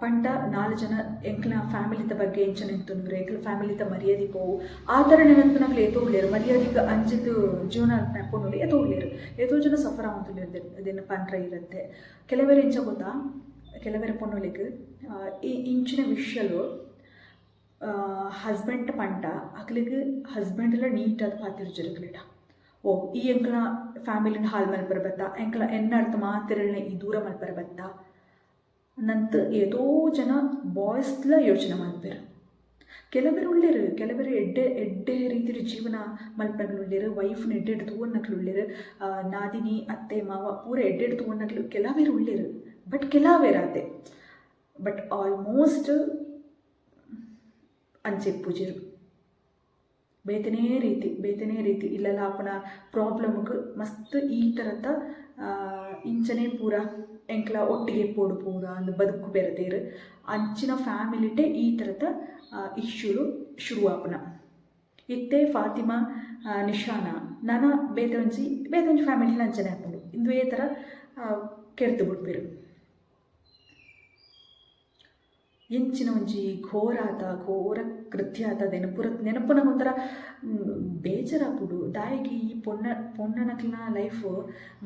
ಪಂಡ ನಾಲ್ ಜನ ಎಂಕ್ಲೆನ ಫ್ಯಾಮಿಲಿದ ಬಗ್ಗೆ ಎಂಚ ನೆಂತೊನುವೆರ್, ಎಂಕ್ಲೆನ ಫ್ಯಾಮಿಲಿದ ಮರ್ಯಾದಿ ಪೋವು. ಆ ಥರ ನೆನೆಪುನಕ್ಲ್ ಏತೋ ಉಲ್ಲೆರ್. ಮರ್ಯಾದಿಗ್ ಅಂಚಿದ್ ಜೀವನ ಮಲ್ಪುನ ಪೊಣ್ಣುಲು ಏತೋ ಉಲ್ಲೆರ್. ಏತೋ ಜನ ಸಫರ್ ಆವೊಂದುಲ್ಲೆರ್ ಉಂದೆನ್ ಪನ್ರೆ ಇರಂದೆ. ಕೆಲವೆರ್ ಎಂಚ ಗೊತ್ತಾ? ಕೆಲವೆರ್ ಪೊಣ್ಣುಲೆಗ್ ಈ ಇಂಚಿನ ವಿಷಯೊಲು ಹಸ್ಬೆಂಡ್ ಪಂಡ ಅಕ್ಲೆಗ್ ಹಸ್ಬೆಂಡ್ಲ ನೀಟಾದ್ ಪಾತೆರುಜೆರ್ ಅಕ್ಲೆಡ. ಓ ಈ ಎಂಕ್ಲ್ನ ಫ್ಯಾಮಿಲಿನ್ ಹಾಳ್ ಮಲ್ಪರೆ ಬತ್ತ, ಎಂಕ್ಲ ಎನ್ನಡ್ದ್ ಮಾತೆರೆಲ್ನ ಈ ದೂರ ಮಲ್ಪರೆ ಬತ್ತ ನಂತ್ ಏತೋ ಜನ ಬಾಯ್ಸ್ಲ ಯೋಚನೆ ಮಲ್ಪೆರ್. ಕೆಲವೆರ್ ಉಲ್ಲೆರ್, ಕೆಲವೆರ್ ಎಡ್ಡೆ ಎಡ್ಡೆ ರೀತಿಡ್ ಜೀವನ ಮಲ್ಪುನಕುಲು ಉಲ್ಲೆರ್, ವೈಫ್ನ್ ಎಡ್ಡೆಡ್ ತೂವೊನ್ನಕುಲು ಉಲ್ಲೆರ್, ನಾದಿನಿ, ಅತ್ತೆ, ಮಾವ ಪೂರ ಎಡ್ಡೆಡ್ ತೂವೊನ್ನಕುಲು ಕೆಲವೆರ್ ಉಲ್ಲೆರ್. ಬಟ್ ಕೆಲವೆರ್ ಆತೆ. ಬಟ್ ಆಲ್ಮೋಸ್ಟ್ ಅಂಚ ಇಪ್ಪುಜೆರ್. ಬೇತೆನೇ ರೀತಿ ಬೇತೆನೇ ರೀತಿ ಇಲ್ಲಲ್ ಆಪುನ ಪ್ರಾಬ್ಲಮ್ಗ್ ಮಸ್ತ್ ಈ ಥರತ ಇಂಚನೇ ಪೂರ ಎಂಕ್ಲ ಒಟ್ಟಿಗೆ ಇಪ್ಪೊಡು ಪೂರ ಅಂದ್ ಬದುಕು ಬೆರದೆರ್. ಅಂಚಿನ ಫ್ಯಾಮಿಲಿಟೇ ಈ ಥರತ ಇಶ್ಯೂಲು ಶುರು ಆಪುನ. ಇತ್ತೆ ಫಾತಿಮಾ ನಿಶಾನ ನನ ಬೇತೆ ಒಂಜಿ ಬೇತೆ ಒಂಜಿ ಫ್ಯಾಮಿಲಿಲ ಅಂಚನೆ ಆಪುಂಡು. ಇಂದುವೇ ಥರ ಕೆರ್ದ್ ಬುಡ್ಪೆರ್. ಎಂಚಿನ ಒಂಜಿ ಘೋರ ಆತ, ಘೋರ ಕೃತ್ಯ ಆತ. ನೆನಪುರ ನೆನಪುನಗ ಒಂಥರ ಬೇಜಾರಾಪುಂಡು. ದಾಯೆಗ್ ಈ ಪೊಣ್ಣ ಪೊಣ್ಣನಕ್ಲೆನ ಲೈಫ್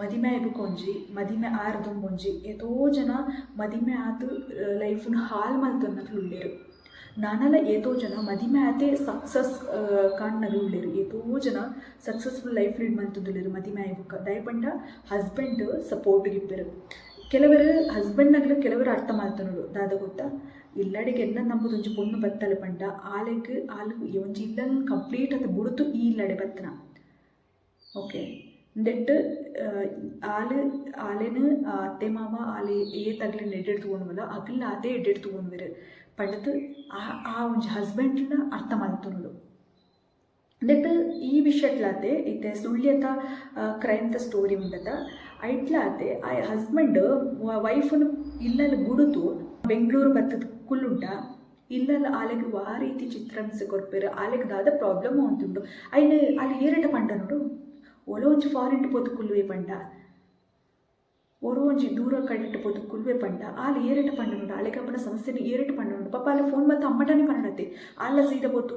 ಮದಿಮೆ ಆಯಿ ಬೊಕ ಒಂಜಿ, ಮದಿಮೆ ಆರ್ ದುಂಬೊಂಜಿ. ಏತೋ ಜನ ಮದಿಮೆ ಆದ್ ಲೈಫ್ನ್ ಹಾಳ್ ಮಲ್ತೊನ್ನಕ್ಲು ಉಲ್ಲೆರ್. ನನಲ ಏತೋ ಜನ ಮದಿಮೆ ಆತೇ ಸಕ್ಸಸ್ ಕಾಣ್ನಗ್ಲು ಉಲ್ಲೆರ್. ಏತೋ ಜನ ಸಕ್ಸಸ್ಫುಲ್ ಲೈಫ್ ಲೀಡ್ ಮಲ್ತೊಂದುಲ್ಲೆರ್ ಮದಿಮೆ ಆಯಿ ಬೊಕ್ಕ. ದಾಯೆ ಪಂಡ ಹಸ್ಬೆಂಡ್ ಸಪೋರ್ಟ್ಗ್ ಇಪ್ಪೆರ್. ಕೆಲವೆರ್ ಹಸ್ಬೆಂಡ್ನಗ್ಲು ಕೆಲವೆರ್ ಅರ್ಥ ಮಲ್ತೊನೊಡು. ದಾದ ಗೊತ್ತಾ? ಇಲ್ಲಡೆಗ್ ಎನ್ನನ್ ನಂಬುದು ಒಂಜಿ ಪೊಣ್ಣು ಬತ್ತಲ್ ಪಂಡ ಆಲೆಗ್ ಆಲ್ ಒಂಜಿ ಇಲ್ಲನ್ ಕಂಪ್ಲೀಟ್ ಆದ್ ಬುಡುದು ಈ ಇಲ್ಲಡೆ ಬತ್ತಿನ. ಓಕೆ ಉಂದೆಟ್ ಆಲ್ ಆಲೆನ್ ಅತ್ತೆ ಮಾಮ ಆಲ್ ಏತ್ ಅಗ್ಲೆನ್ ಎಡ್ಡೆಡ್ ತೂವೊನುವೊಲ ಅಗ್ಲ್ ಆತೇ ಎಡ್ಡೆಡ್ ತೂವೊನುವೆರ್ ಪಂಡ್ದ್ ಆ ಆ ಒಂಜಿ ಹಸ್ಬೆಂಡ್ಲ ಅರ್ಥ ಮಲ್ತೊನೊಡು. ಉಂದೆಟ್ ಈ ವಿಷಯಟ್ಲಾತೆ ಇತ್ತೆ ಸುಳ್ಯದ ಕ್ರೈಮ್ದ ಸ್ಟೋರಿ ಉಂಡತ ಐಟ್ಲಾತೆ ಆಯೆ ಹಸ್ಬೆಂಡ್ ವೈಫ್ನ್ ಇಲ್ಲಲ್ ಬುಡುದು ಬೆಂಗಳೂರು ಬತ್ತ್ದ್ ಕುಲ್ಲುಂಡ ಇಲ್ಲಲ್ ಆಲೆಗ್ ವಾ ರೀತಿ ಚಿತ್ರಹಿಂಸೆ ಕೊರ್ಪೆರ್, ಆಲೆಗ್ ದಾದ ಪ್ರಾಬ್ಲಮ್ ಆವೊಂದುಂಡು ಐನ್ ಆಲ್ ಏರೆಡ ಪಂಡೊನೊಡು? ಓಲೋ ಒಂಜಿ ಫಾರಿನ್ಡ್ ಪೋದು ಕುಲ್ಲುವೆ ಪಂಡ, ಒರೋ ಒಂಜಿ ದೂರ ಕಡೆಟ್ ಪೋದು ಕುಲ್ಲುವೆ ಪಂಡ ಆಲ್ ಏರೆಡ ಪಂಡೊನೊಡು? ಆಲೆಗ್ ಆಪುನ ಸಮಸ್ಯೆನ್ ಏರೆಡ ಪಂಡೊನೊಡು? ಪಾಪ ಆಲ್ ಫೋನ್ ಮಲ್ತ್ ಅಮ್ಮಟನೆ ಪನೊಡತ್ತೆ. ಆಲ್ಲ ಸೀದ ಪೋತು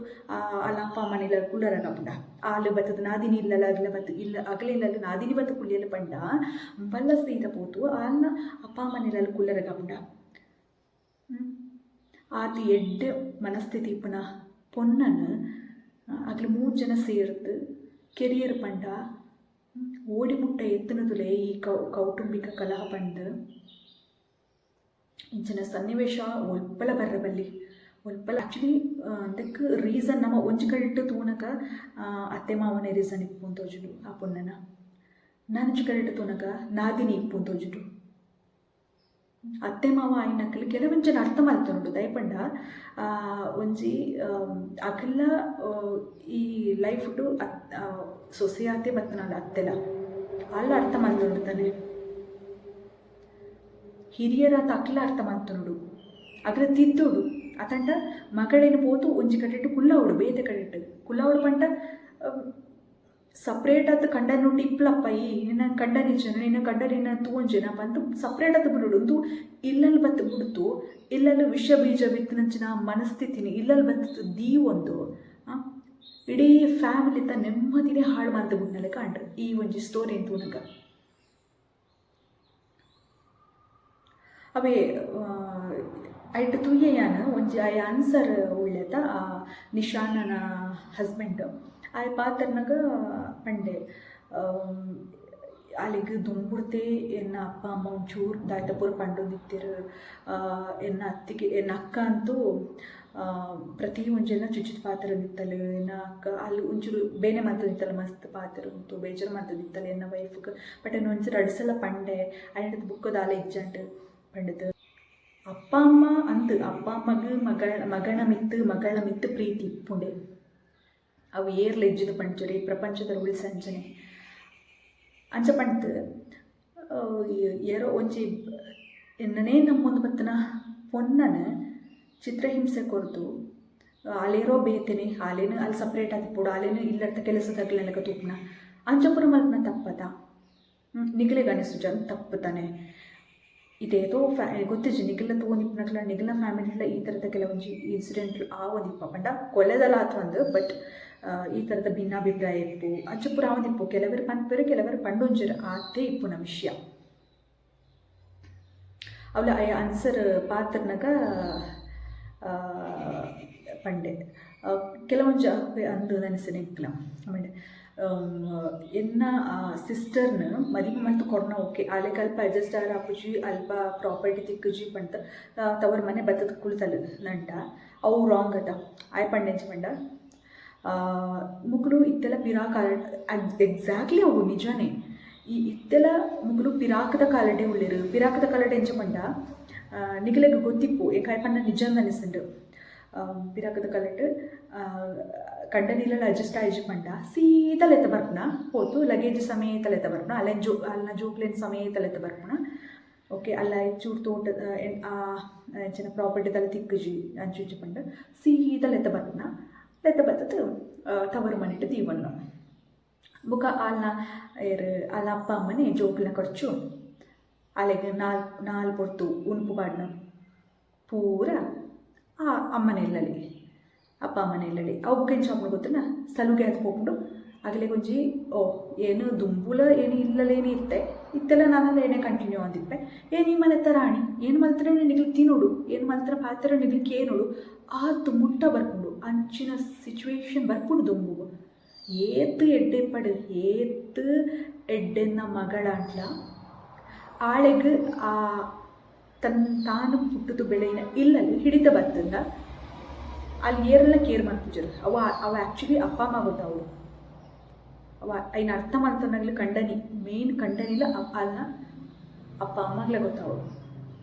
ಆಲ್ನ ಅಪ್ಪ ಅಮ್ಮನ ಇಲ್ಲಲ್ ಕುಲ್ಲರೆಗ್ ಆಪುಂಡ? ಆಲ್ ಬತ್ತ್ದ್ ನಾದಿನಿ ಇಲ್ಲಲ್ ಅಗ್ಲ ಬತ್ತ್ ಇಲ್ಲ ಅಗಲೆ ಇಲ್ಲಲ್ ನಾದಿನಿ ಬತ್ತ್ ಕುಲ್ಲಿಯಲ್ ಪಂಡ ಬಲ್ಲ ಸೀದ ಪೋತು ಆಲ್ನ ಅಪ್ಪ ಅಮ್ಮನ ಇಲ್ಲಲ್ ಕುಲ್ಲರೆಗ್ ಆಪುಂಡ? ಆತ್ ಎಡ್ಡೆ ಮನಸ್ಥಿತಿ ಇಪ್ಪುನ ಪೊನ್ನನ್ ಅಕ್ಲು ಮೂಜಿ ಜನ ಸೇರ್ದ್ ಕೆರಿಯೆರ್ ಪಂಡ ಓಡಿ ಮುಟ್ಟ ಎತ್ತುನದುಲೆ ಈ ಕೌಟುಂಬಿಕ ಕಲಹ ಪಂದ್. ಇಂಚಿನ ಸನ್ನಿವೇಶ ಒಲ್ಪಲ ಬರ್ರೆ ಬಲ್ಲಿ ಒಲ್ಪಲ. ಆಕ್ಚುಲಿ ಉಂದೆಕ್ ರೀಸನ್ ನಮ ಒಂಜಿ ಕಡೆಟ್ ತೂನಗ ಅತ್ತೆ ಮಾಮನೆ ರೀಸನ್ ಇಪ್ಪುಂದು ತೋಜುಂಡು ಆ ಪೊನ್ನನ. ನನೊಂಜಿ ಕಡೆಟ್ ತೂನಗ ನಾದಿನಿ ಇಪ್ಪುಂದು ತೋಜುಂಡು. ಅತ್ತೆ ಮಾವ ಆಯಿನಕುಲು ಕೆಲವೊಂಜೆನ್ ಅರ್ಥ ಮಲ್ತೊನೊಡು. ದಾಯೆ ಪಂಡ ಒಂಜಿ ಅಕಲ್ನ ಈ ಲೈಫ್ಡ್ ಸೊಸೆಯಾತೆ ಬತ್ತಿನಾಲ್ ಅತ್ತೆಲ. ಆಲ್ಲ ಅರ್ಥ ಮಲ್ತೊನೊಡು ತಾನೆ. ಹಿರಿಯರಾತ್ ಅಕ್ಲ ಅರ್ಥ ಮಲ್ತೊನೊಡು. ಅಕ್ಲ ತಿದ್ದೊಡು. ಅತಂಡ ಮಗಳೆನ್ ಪೋತು ಒಂಜಿ ಕಡೆಟ್ ಕುಲ್ಲವೊಡು ಬೇತೆ ಕಡೆಟ್. ಕುಲ್ಲವೊಡು ಪಂಡ ಸಪ್ರೇಟ್ ಆತ್ ಕಂಡನಿನೊಟ್ಟು ಇಪ್ಪುಲಪ್ಪ ಈ ನಿನ್ನ ಕಂಡನಿ ಇಜ್ಜೆನ ನಿನ್ನ ಕಂಡನಿ ನಿನ್ನ ತೂವೊಂಜೆನ ಪಂದ್ ಸಪ್ರೇಟ್ ಆತ್ ಬುಡೊಡು. ಉಂದು ಇಲ್ಲಲ್ ಬತ್ತ್ ಬುಡ್ದು ಇಲ್ಲಲ್ ವಿಷ ಬೀಜ ಬಿತ್ತುನಂಚಿನ ಮನಸ್ಥಿತಿನ್ ಇಲ್ಲಲ್ ಬತ್ತ್ ದೀವೊಂದು ಇಡೀ ಫ್ಯಾಮಿಲಿತ ನೆಮ್ಮದಿನೆ ಹಾಳ್ ಮಲ್ತ್ ಬುಡ್ನ ಲೆಕ ಆಂಡ್ ಈ ಒಂಜಿ ಸ್ಟೋರಿನ್ ತೂನಗ. ಅವೇ ಐಟ್ ತೂಯೆ ಯಾನ್ ಒಂಜಿ ಆಯೆ ಅನ್ಸರ್ ಉಳ್ಳೆತ ಆ ನಿಶಾನನ ಹಸ್ಬೆಂಡ್ ಆಯೆ ಪಾತೆರ್ನಗ ಪಂಡೆ ಆಲೆಗ್ ದುಂಬುಡ್ದೇ ಎನ್ನ ಅಪ್ಪ ಅಮ್ಮ ಒಂಚೂರು ದಾಯ್ತ ಪೂರ ಪಂಡೊಂದಿತ್ತೆರ್ ಎನ್ನ ಅತ್ತಿಗೆ ಎನ್ನ ಅಕ್ಕ ಅಂತೂ ಪ್ರತಿ ಒಂಜೆನ್ಲಾ ಚುಚ್ಚಿದ್ ಪಾತೆರೊಂದಿತ್ತಲ್. ಎನ್ನ ಅಕ್ಕ ಆಲ್ ಒಂಚೂರು ಬೇನೆ ಮಲ್ತೊಂದಿತ್ತಲ್ ಮಸ್ತ್ ಪಾತೆರೊಂದು ಬೇಜಾರ್ ಮಲ್ತೊಂದಿತ್ತಲ್ ಎನ್ನ ವೈಫ್ಗ್. ಬಟ್ ಯಾನ್ ಒಂಜಿ ರಡ್ಡ್ ಸಲ ಪಂಡೆ ಐಡ್ದ್ ಬುಕ್ಕ ದಾಲ ಇಜ್ಜಾಂಡ್ ಪಂಡ್ದ್. ಅಪ್ಪ ಅಮ್ಮ ಅಂದ್ ಅಪ್ಪ ಅಮ್ಮಗ್ ಮಗಳ ಮಗನ ಮಿತ್ತ್ ಮಗಳ ಮಿತ್ತ್ ಪ್ರೀತಿ ಇಪ್ಪುಂಡೆ. ಅವು ಏರ್ಲ ಇಜ್ಜಿಂದ್ ಪಂಡ್ಜೆರ್ ಈ ಪ್ರಪಂಚದ ರೂಲ್ಸ್ ಅಂಚನೆ. ಅಂಚ ಪಂಡ್ದ್ ಏರೋ ಒಂಜಿ ಎನ್ನನೇ ನಂಬೊಂದು ಬತ್ತಿನ ಪೊನ್ನನ್ ಚಿತ್ರಹಿಂಸೆ ಕೊರ್ದು ಆಲೇರೋ ಬೇತೆನೆ ಆಲೆನ್ ಆಲ್ ಸಪ್ರೇಟ್ ಆದಿಪ್ಪೊಡು ಆಲೆನ್ ಇಲ್ಲಡ್ತ ಕೆಲಸದಕ್ಲೆನ ಲೆಕ ತೂಪುನ ಅಂಚ ಪೂರ ಮಲ್ಪುನ ತಪ್ಪತ? ನಿಕಲೆಗ್ ಅನಿಸುಜ ತಪ್ಪು ತಾನೆ? ಇತ್ತೆ ಏತೋ ಫ್ಯಾ ಗೊತ್ತಿಜ್ಜಿ ನಿಕಲ್ನ ತೂವೊಂದಿಪ್ಪುನಕ್ಲ ನಿಕಲ್ನ ಫ್ಯಾಮಿಲಿಡ್ಲ ಈ ಥರದ ಕೆಲವೊಂಜಿ ಇನ್ಸಿಡೆಂಟ್ಲು ಆವೊಂದಿಪ್ಪ ಪಂಡ ಕೊಲೆದಲ ಆತ್ವಂದ್ ಬಟ್ ಈ ಥರದ ಭಿನ್ನಾಭಿಪ್ರಾಯ ಇಪ್ಪು ಅಂಚ ಪೂರ ಆವೊಂದಿಪ್ಪು ಕೆಲವೆರ್ ಪನ್ಪೆರ್ ಕೆಲವೆರ್ ಪಂಡೊಂಜೆರ್ ಆತೇ ಇಪ್ಪುನ ವಿಷಯ. ಅವ್ಲು ಆಯೆ ಅನ್ಸರ್ ಪಾತೆರ್ನಗ ಪಂಡೆ ಕೆಲವೊಂಜಿ ಅಂದ್ ಅನಿಸಿನ ಎಂಕ್ಲ ಆಮೇಲೆ ಎನ್ನ ಸಿಸ್ಟರ್ನ್ ಮದಿಮೆ ಮಲ್ತ್ ಕೊರ್ನ ಓಕೆ ಆಲೆಗ್ ಅಲ್ಪ ಅಡ್ಜಸ್ಟ್ ಆಯೆರೆ ಆಪುಜಿ ಅಲ್ಪ ಪ್ರಾಪರ್ಟಿ ತಿಕ್ಕುಜಿ ಪಂದ್ ತವರ್ ಮನೆ ಬತ್ತ್ದ್ ಕುಲ್ತಲ್ ನಂಡ ಅವು ರಾಂಗ್ ಅತ ಆಯೆ ಪಂಡೆ ಎಂಚ ಪಂಡ ಮೊಕುಲು ಇತ್ತೆಲ ಪಿರಾಕ್ ಎಕ್ಸಾಕ್ಟ್ಲಿ ಅವು ನಿಜನೇ ಈ ಇತ್ತೆಲ ಮೊಕುಲು ಪಿರಾಕ್ದ ಕಾಲಡೇ ಉಲ್ಲೆರ್ ಪಿರಾಕ್ದ ಕಾಲಡ್ ಎಂಚ ಪಂಡ ನಿಕಲೆಗ್ ಗೊತ್ತಿಪ್ಪು ಎಂಕ್ ಆಯೆ ಪಂಡ ನಿಜಂದ್ ಅನಿಸ್ಂಡ್ ಪಿರಾಕ್ದ ಕಾಲಡ್ ಕಂಡನಿಲಲ ಅಡ್ಜಸ್ಟ್ ಆಯಿಜಿ ಪಂಡ ಸೀದಾ ಲೆತ್ತ ಬರ್ಪುನ ಪೋತು ಲಗೇಜ್ ಸಮೇತ ಲೆತ್ತ ಬರ್ಪುನ ಅಲೆನ್ ಜೋ ಅಲ್ನ ಜೋಕ್ಲೆನ್ ಸಮೇತ ಲೆತ್ತ ಬರ್ಪುನ ಓಕೆ ಅಲ್ಲ ಚೂರು ತೋಟ ಎಂಚಿನ ಪ್ರಾಪರ್ಟಿ ದಾಲ ತಿಕ್ಕುಜಿ ಅಂಚ ಇಂಚ ಪಂದ್ ಸೀದಾ ಲೆತ್ತ ಬರ್ಪುನ ಲೆತ್ತ ಬತ್ತ್ದ್ ತವರು ಮನೆಟ್ ದೀವೊನ್ನು ಬೊಕ ಆಲ್ನ ಏರ್ ಆಲ್ನ ಅಪ್ಪ ಅಮ್ಮನೆ ಜೋಕುಲ್ನ ಖರ್ಚು ಆಲೆಗ್ ನಾಲ್ ನಾಲ್ ಪೊರ್ತು ಉನುಪು ಪಾಡ್ನ ಪೂರ. ಆ ಅಮ್ಮನ ಇಲ್ಲಲಿ, ಅಪ್ಪ ಅಮ್ಮನ ಇಲ್ಲಲಿ. ಅವು ಬೊಕ ಎಂಚ ಆಪುಂಡು ಗೊತ್ತುಂಡ? ಸಲುಗೆ ಆದ್ ಪೋಪುಂಡು ಅಗಲೆಗ್ ಒಂಜಿ. ಓ ಏನು ದುಂಬುಲ ಏನು ಇಲ್ಲಲೇನೆ ಇತ್ತೆ, ಇತ್ತೆಲ ನನಲ ಏನೇ ಕಂಟಿನ್ಯೂ ಆದಿಪ್ಪೆ. ಏನ್ ಈ ಮನೆತ ರಾಣಿ, ಏನ್ ಮಲ್ತ್ಂಡ ನಿಗ್ಲ್ ತಿನೊಡು, ಏನ್ ಮಲ್ತ್ಂಡ ಪಾತೆರ ನಿಗ್ಲ್ ಕೇನೊಡು, ಆತ್ ಮುಟ್ಟ ಬರ್ಪುಂಡು. ಅಂಚಿನ ಸಿಚುವೇಶನ್ ಬರ್ಪುಂಡು ದುಂಬುಗು. ಏತ್ ಎಡ್ಡೆ ಇಪ್ಪಡ್, ಏತ್ ಎಡ್ಡೆನ್ನ ಮಗಳಾಂಡ್ಲ ಆಳೆಗ್ ಆ ತನ್ನ ತಾನು ಪುಟ್ಟುದು ಬೆಳೆಯಿನ ಇಲ್ಲಲ್ ಹಿಡಿತ ಬತ್ತುಂಡ ಅಲ್ ಏರೆಲ ಕೇರ್ ಮನ್ಪುಜೆರ್. ಅವು ಅವು ಆ್ಯಕ್ಚುಲಿ ಅಪ್ಪ ಅಮ್ಮ ಗೊತ್ತಾವೊಡು. ಅವ ಐನ್ ಅರ್ಥ ಮಲ್ತೊನ್ನಗ್ಲ್ ಕಂಡನಿ, ಮೇನ್ ಕಂಡನಿಲ ಅಲ್ನ ಅಪ್ಪ ಅಮ್ಮಗ್ಲ ಗೊತ್ತಾವೊಡು.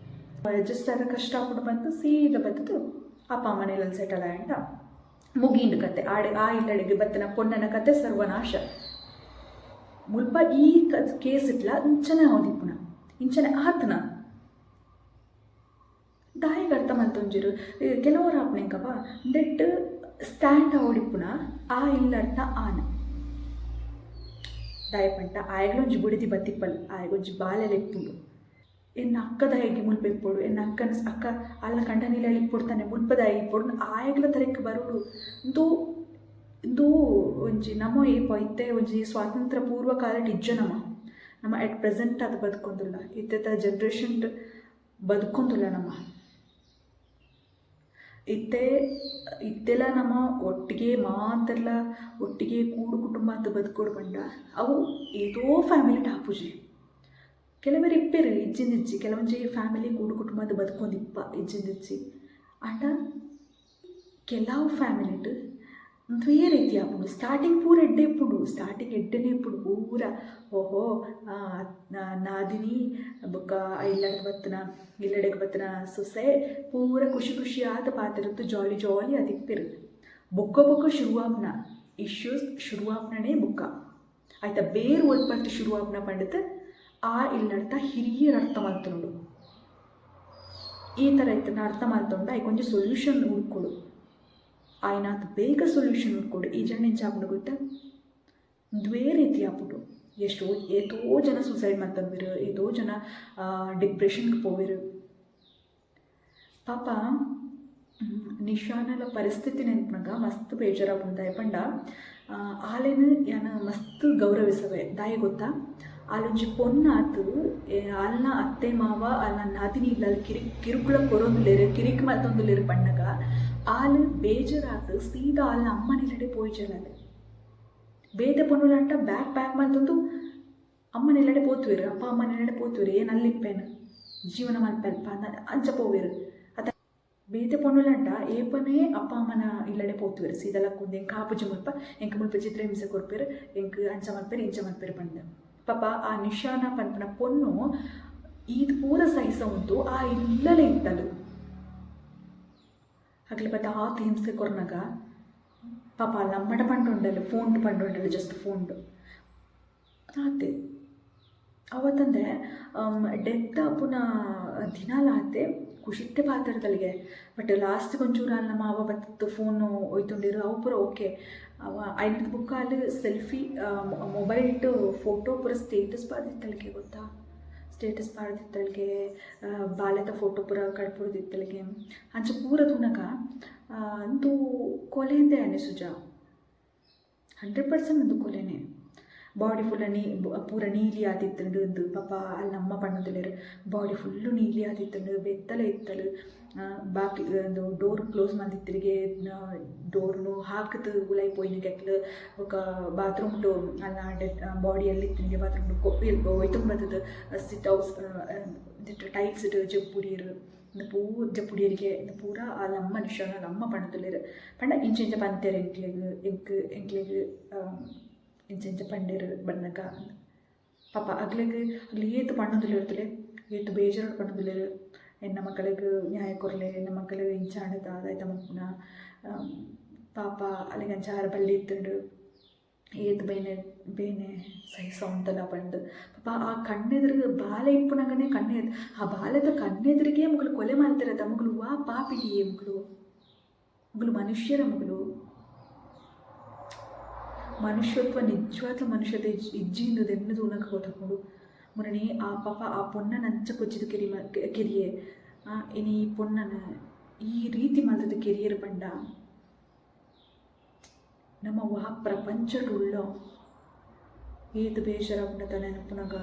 ಅಡ್ಜಸ್ಟ್ ಆದ್ ಕಷ್ಟ ಆಪುಂಡು ಪಂದ್ ಸೀದಾ ಬತ್ತುದು ಅಪ್ಪ ಅಮ್ಮನ ಇಲ್ಲಲ್ ಸೆಟಲ್ ಆಯಂಡ ಮುಗೀಂಡ್ ಕತೆ. ಆಡೆ ಆ ಇಲ್ಲಡೆಗ್ ಬತ್ತಿನ ಪೊಣ್ಣನ ಕತೆ ಸರ್ವನಾಶ. ಮುಲ್ಪ ಈ ಕೇಸ್ ಡ್ಲ ಇಂಚನೆ ಆವೊಂದಿಪ್ಪುನ, ಇಂಚನೆ ಆತ್ನ. ದಾಯೆಗ್ ಅರ್ಥ ಮಲ್ತೊಂಜೆರ್? ಕೆಲವೊರ ಆಪುನೆಂಕವ ಉಂದೆಟ್ ಸ್ಟ್ಯಾಂಡ್ ಆವೊಡಿಪ್ಪುನ ಆ ಇಲ್ಲಡ್ನ ಆನ್. ದಾಯೆ ಪಂಡ ಆಯಗ್ಲ ಒಂಜಿ ಬುಡೆದಿ ಬತ್ತಿಪ್ಪಲ್, ಆಯಗೊಂಜಿ ಬಾಲೆಲ ಇಪ್ಪುಂಡು. ಎನ್ನ ಅಕ್ಕ ದಾಯೆಗ್ ಮುಲ್ಪ ಇಪ್ಪೊಡು, ಎನ್ನ ಅಕ್ಕನ ಅಕ್ಕ ಆಲ್ನ ಕಂಡನಿ ಇಲ್ಲಲ್ ಇಪ್ಪೊಡು ತಾನೆ, ಮುಲ್ಪ ದಾಯೆಗ್ ಇಪ್ಪೊಡು, ಆಯಗ್ಲ ತರೆಕ್ ಬರೊಡು. ಉಂದು ಉಂದು ಒಂಜಿ ನಮ ಏಪ ಇತ್ತೆ ಒಂಜಿ ಸ್ವಾತಂತ್ರ್ಯ ಪೂರ್ವ ಕಾಲಡ್ ಇಜ್ಜ ನಮ. ನಮ ಎಟ್ ಪ್ರೆಸೆಂಟ್ ಆದ್ ಬದುಕೊಂದುಲ್ಲ, ಇತ್ತೆದ ಜನರೇಷನ್ ಬದುಕೊಂದುಲ್ಲ ನಮ. ಇತ್ತೆ ಇತ್ತೆಲ ನಮ ಒಟ್ಟಿಗೆ ಮಾತೆರ್ಲ ಒಟ್ಟಿಗೆ ಕೂಡು ಕುಟುಂಬ ಆದ್ ಬದುಕೊಡು ಪಂಡ ಅವು ಏತೋ ಫ್ಯಾಮಿಲಿಡ್ ಆಪುಜಿ. ಕೆಲವೆರ್ ಇಪ್ಪೆರ್, ಇಜ್ಜಿಂದ್ ಇಜ್ಜಿ. ಕೆಲವೊಂಜಿ ಫ್ಯಾಮಿಲಿ ಕೂಡು ಕುಟುಂಬ ಆದ್ ಬದುಕೊಂದಿಪ್ಪ, ಇಜ್ಜಿಂದ್ ಇಜ್ಜಿ. ಆಂಡ ಕೆಲವು ಫ್ಯಾಮಿಲಿಡ್ ಉಂದುವೇ ರೀತಿ ಆಪುಂಡು. ಸ್ಟಾರ್ಟಿಂಗ್ ಪೂರ ಎಡ್ಡೆ ಇಪ್ಪುಂಡು, ಸ್ಟಾರ್ಟಿಂಗ್ ಎಡ್ಡೆನೆ ಇಪ್ಪುಂಡು ಪೂರ. ಓಹೋ ನಾದಿನಿ ಬೊಕ್ಕ ಇಲ್ಲಡ್ ಬತ್ತಿನ ಇಲ್ಲಡೆಗ್ ಬತ್ತಿನ ಸೊಸೆ ಪೂರ ಖುಷಿ ಖುಷಿ ಆದ್ ಪಾತೆರೊಂದು ಜಾಲಿ ಜಾಲಿ ಆದ್ ಇಪ್ಪೆರ್. ಬೊಕ್ಕ ಬೊಕ್ಕ ಶುರು ಆಪುನ ಇಶ್ಯೂಸ್ ಶುರು ಆಪುನನೇ ಬೊಕ್ಕ. ಐತ ಬೇರ್ ಒಲ್ಪರ್ದ್ ಶುರು ಆಪುನ ಪಂಡ್ದ್ ಆ ಇಲ್ಲಡ್ದ ಹಿರಿಯೆರ್ ಅರ್ಥ ಮಲ್ತೊನೊಡು. ಈ ಥರ ಇತ್ತ್ಂಡ ಅರ್ಥ ಮಲ್ತೊಂಡ ಐಕೊಂಜಿ ಸೊಲ್ಯೂಷನ್ ಹುಡ್ಕೊಡು. ಆಯಿನಾತ್ ಬೇಗ ಸೊಲ್ಯೂಷನ್ ಹುಡ್ಕೊಡು. ಈ ಜನ ಎಂಚ ಆಪುಂಡು ಗೊತ್ತಾ? ಉಂದುವೇ ರೀತಿ ಆಪುಂಡು. ಎಷ್ಟೋ ಏತೋ ಜನ ಸೂಸೈಡ್ ಮಲ್ತೊನ್ವೆರ್, ಏತೋ ಜನ ಡಿಪ್ರೆಷನ್ಗ್ ಪೋವೆರ್. ಪಾಪ ನಿಶಾನಲ ಪರಿಸ್ಥಿತಿ ನೆನ್ಪುನಗ ಮಸ್ತ್ ಬೇಜಾರಾಪುಂಡು. ದಾಯೆ ಪಂಡ ಆಲೆನ್ ಯಾನ್ ಮಸ್ತ್ ಗೌರವಿಸವೆ. ದಾಯೆ ಗೊತ್ತಾ? ಆಲೊಂಜಿ ಪೊನ್ನಾತ್ ಆಲ್ನ ಅತ್ತೆ ಮಾವ ಆಲ್ನ ನಾದಿನಿ ಇಲ್ಲಲ್ ಕಿರಿಕ್ ಕಿರುಕುಳ ಕೊರೊಂದುಲ್ಲೆರ್, ಕಿರಿಕ್ ಮಲ್ತೊಂದುಲ್ಲೆರ್ ಪನ್ನಗ ಆಲ್ ಬೇಜಾರಾತ್ ಸೀದಾ ಆಲ್ನ ಅಮ್ಮನ ಇಲ್ಲಡೆ ಪೋಯಿಜಲ್ ಆಲ್. ಬೇತೆ ಪೊನ್ನುಲಾಂಡ ಬ್ಯಾಗ್ ಪ್ಯಾಕ್ ಮಲ್ತೊಂದು ಅಮ್ಮನ ಇಲ್ಲಡೆ ಪೋತುವೆರ್, ಅಪ್ಪ ಅಮ್ಮನ ಇಲ್ಲಡೆ ಪೋತುವೆರ್, ಏನ್ ಅಲ್ಲಿಪ್ಪೆನ್ ಜೀವನ ಮಲ್ಪೆ ಅಲ್ಪ ಅಂಚ ಪೋವೆರ್. ಅತ್ತ ಬೇತೆ ಪೊನ್ನುಲಾಂಡ ಏಪನೇ ಅಪ್ಪ ಅಮ್ಮನ ಇಲ್ಲಡೆ ಪೋತುವೆರ್, ಸೀದಾ ಲಕ್ಕೊಂದು ಎಂಕ್ ಆಪುಜಿ ಮುಲ್ಪ, ಎಂಕ್ ಮುಲ್ಪ ಚಿತ್ರಹಿಂಸೆ ಕೊರ್ಪೆರ್, ಎಂಕ್ ಅಂಚ ಮಲ್ಪೆರ್ ಇಂಚ ಮಲ್ಪೆರ್ ಪಂದ್. ಪಾಪ ಆ ನಿಶಾನ ಪನ್ಪುನ ಪೊಣ್ಣು ಈತ್ ಪೂರ ಸಹಿಸವೊಂದು ಆ ಇಲ್ಲಲೇ ಇತ್ತಲ್. ಅಕ್ಲೆ ಪತ್ತ ಆತ್ ಹಿಂಸೆ ಕೊರ್ನಗ ಪಾಪ ಅಲ್ ಅಮ್ಮಡ ಪಂಡೊಂಡಲ್, ಫೋನ್ಡ್ ಪಂಡೊಂಡಲ್, ಜಸ್ಟ್ ಫೋನ್ಡ್ ಆತೆ. ಅವತ್ತಂದೆ ಡೆತ್ ಆಪುನ ದಿನಾಲ ಆತೆ ಖುಷಿಟ್ಟೆ ಪಾತೆರ್ದಲ್ಗೆ. ಬಟ್ ಲಾಸ್ಟ್ಗ್ ಒಂಚೂರು ಅಲ್ನ ಮಾವ ಬತ್ತ್ ಫೋನ್ ಒಯ್ತೊಂಡೆರ್, ಅವು ಪೂರ ಓಕೆ. ಅವ ಐನೆಡ್ದ್ ಬೊಕ್ಕ ಅಲ್ ಸೆಲ್ಫಿ ಮೊಬೈಲ್ಡ್ ಫೋಟೋ ಪೂರ ಸ್ಟೇಟಸ್ ಪಾಡ್ದಿತ್ತಲ್ಗೆ ಗೊತ್ತಾ? ಸ್ಟೇಟಸ್ ಪಾಡ್ದಿತ್ತಲ್ಗೆ, ಬಾಲೆದ ಫೋಟೋ ಪೂರ ಕಡ್ಪುಡ್ದಿತ್ತಲ್ಗೆ. ಅಂಚ ಪೂರ ತೂನಗ ಉಂದು ಕೊಲೆಂದೇ ಅನಿಸುಜ. 100% ಉಂದು ಕೊಲೆನೆ. ಬಾಡಿ ಫುಲ್ಲ ನೀ ಪೂರ ನೀಲಿ ಆದಿತ್ತ್ಂಡ್ ಇಂದ್ ಪಾಪ ಅಲ್ನ ಅಮ್ಮ ಪಂಡೊಂದುಲ್ಲೆರ್. ಬಾಡಿ ಫುಲ್ಲು ನೀಲಿ ಆದಿತ್ತ್ಂಡ್, ಬೆತ್ತಲೆ ಇತ್ತಲ್. ಬಾಕಿಲ್ ಉಂದು ಡೋರ್ ಕ್ಲೋಸ್ ಮಲ್ದಿತ್ತಿರಿಗೆ, ಡೋರ್ನು ಹಾಕ್ದ್ ಉಲಾಯಿ ಪೋಯಿನಗೆಕ್ಲ್. ಬೊಕ ಬಾತ್ರೂಮ್ ಡ್ ಅಲ್ನ ಡೆಡ್ ಬಾಡಿ ಎಲ್ಲ್ ಇತ್ತಿನಿಗೆ ಬಾತ್ರೂಮ್ ಡ್ ಒಯ್ತೊಂದು ಬತ್ತ್ದ್ ಸಿಟ್ ಹೌಸ್ ಉಂದೆಟ್ ಟೈಲ್ಸ್ ಡ್ ಜಪ್ಪುಡಿಯೆರ್. ಉಂದು ಪೂರ ಜಪ್ಪುಡಿಯೆರ್ಗೆ. ಉಂದು ಪೂರ ಆಲ್ನ ಅಮ್ಮ ನಿಶಾನ ಅಮ್ಮ ಪಂಡೊಂದುಲ್ಲೆರ್. ಪಂಡ ಇಂಚ ಇಂಚ ಪಂತೆರ್ ಎಂಕ್ಲೆಗ್, ಎಂಕ್ ಎಂಕ್ಲೆಗ್ ಇಂಚ ಇಂಚ ಪಂಡೆರ್ ಬನ್ನಗ. ಪಾಪ ಅಕ್ಲೆಗ್ ಅಕ್ಲ್ ಏತ್ ಪಂಡೊಂದುಲ್ಲೆರ್ ತೂಲೆ, ಏತ್ ಬೇಜಾರುಡ್ ಪಂಡೊಂದುಲ್ಲೆರ್. ಎನ್ನ ಮಕ್ಕಲೆಗ್ ನ್ಯಾಯ ಕೊರ್ಲೆ, ಎನ್ನ ಮಕ್ಕಲು ಇಂಚ ಆಂಡ ದಾದ ಐತ ಮಲ್ಪುನ, ಪಾಪ ಅಲೆಗ್ ಅಂಚ ಆರೆ ಬಲ್ಲಿ ಇತ್ತುಂಡ್, ಏತ್ ಬೇನೆ ಬೇನೆ ಸಹಿಸೊಂತಲ ಪಂದ್. ಪಾಪ ಆ ಕಣ್ಣೆದುರು ಬಾಲೆ ಇಪ್ಪುನಗನೆ ಕಣ್ಣೆ ಆ ಬಾಲೆದ ಕಣ್ಣೆದುರುಗೇ ಮೊಕುಲು ಕೊಲೆ ಮಲ್ತೆರತ್ತ, ಮೊಕುಲು ವಾ ಪಾಪಿಟಿಯೇ ಮೊಕುಲು, ಮೊಕುಲು ಮನುಷ್ಯರ ಮೊಕುಲು? ಮನುಷ್ಯತ್ವ ನಿಜವಾದ್ಲ ಮನುಷ್ಯತ್ವ ಇಜ್ಜಿ ಇಂದ್ ಎನ್ನ್ ತೂನಗ ಗೊತ್ತಾಪುಂಡು. ಮೊನನೆ ಆ ಪಾಪ ಆ ಪೊನ್ನನ್ ಅಂಚ ಕೊಚ್ಚಿದ್ ಕೆರಿ ಕೆರಿಯೆ. ಇನಿ ಈ ಪೊನ್ನನ್ ಈ ರೀತಿ ಮಲ್ತದ ಕೆರಿಯರ್ ಪಂಡ ನಮ್ಮ ವಾ ಪ್ರಪಂಚಡ್ ಉಳ್ಳೋ. ಏತ್ ಬೇಜಾರಾಪುಂಡ ನೆನಪುನಗ.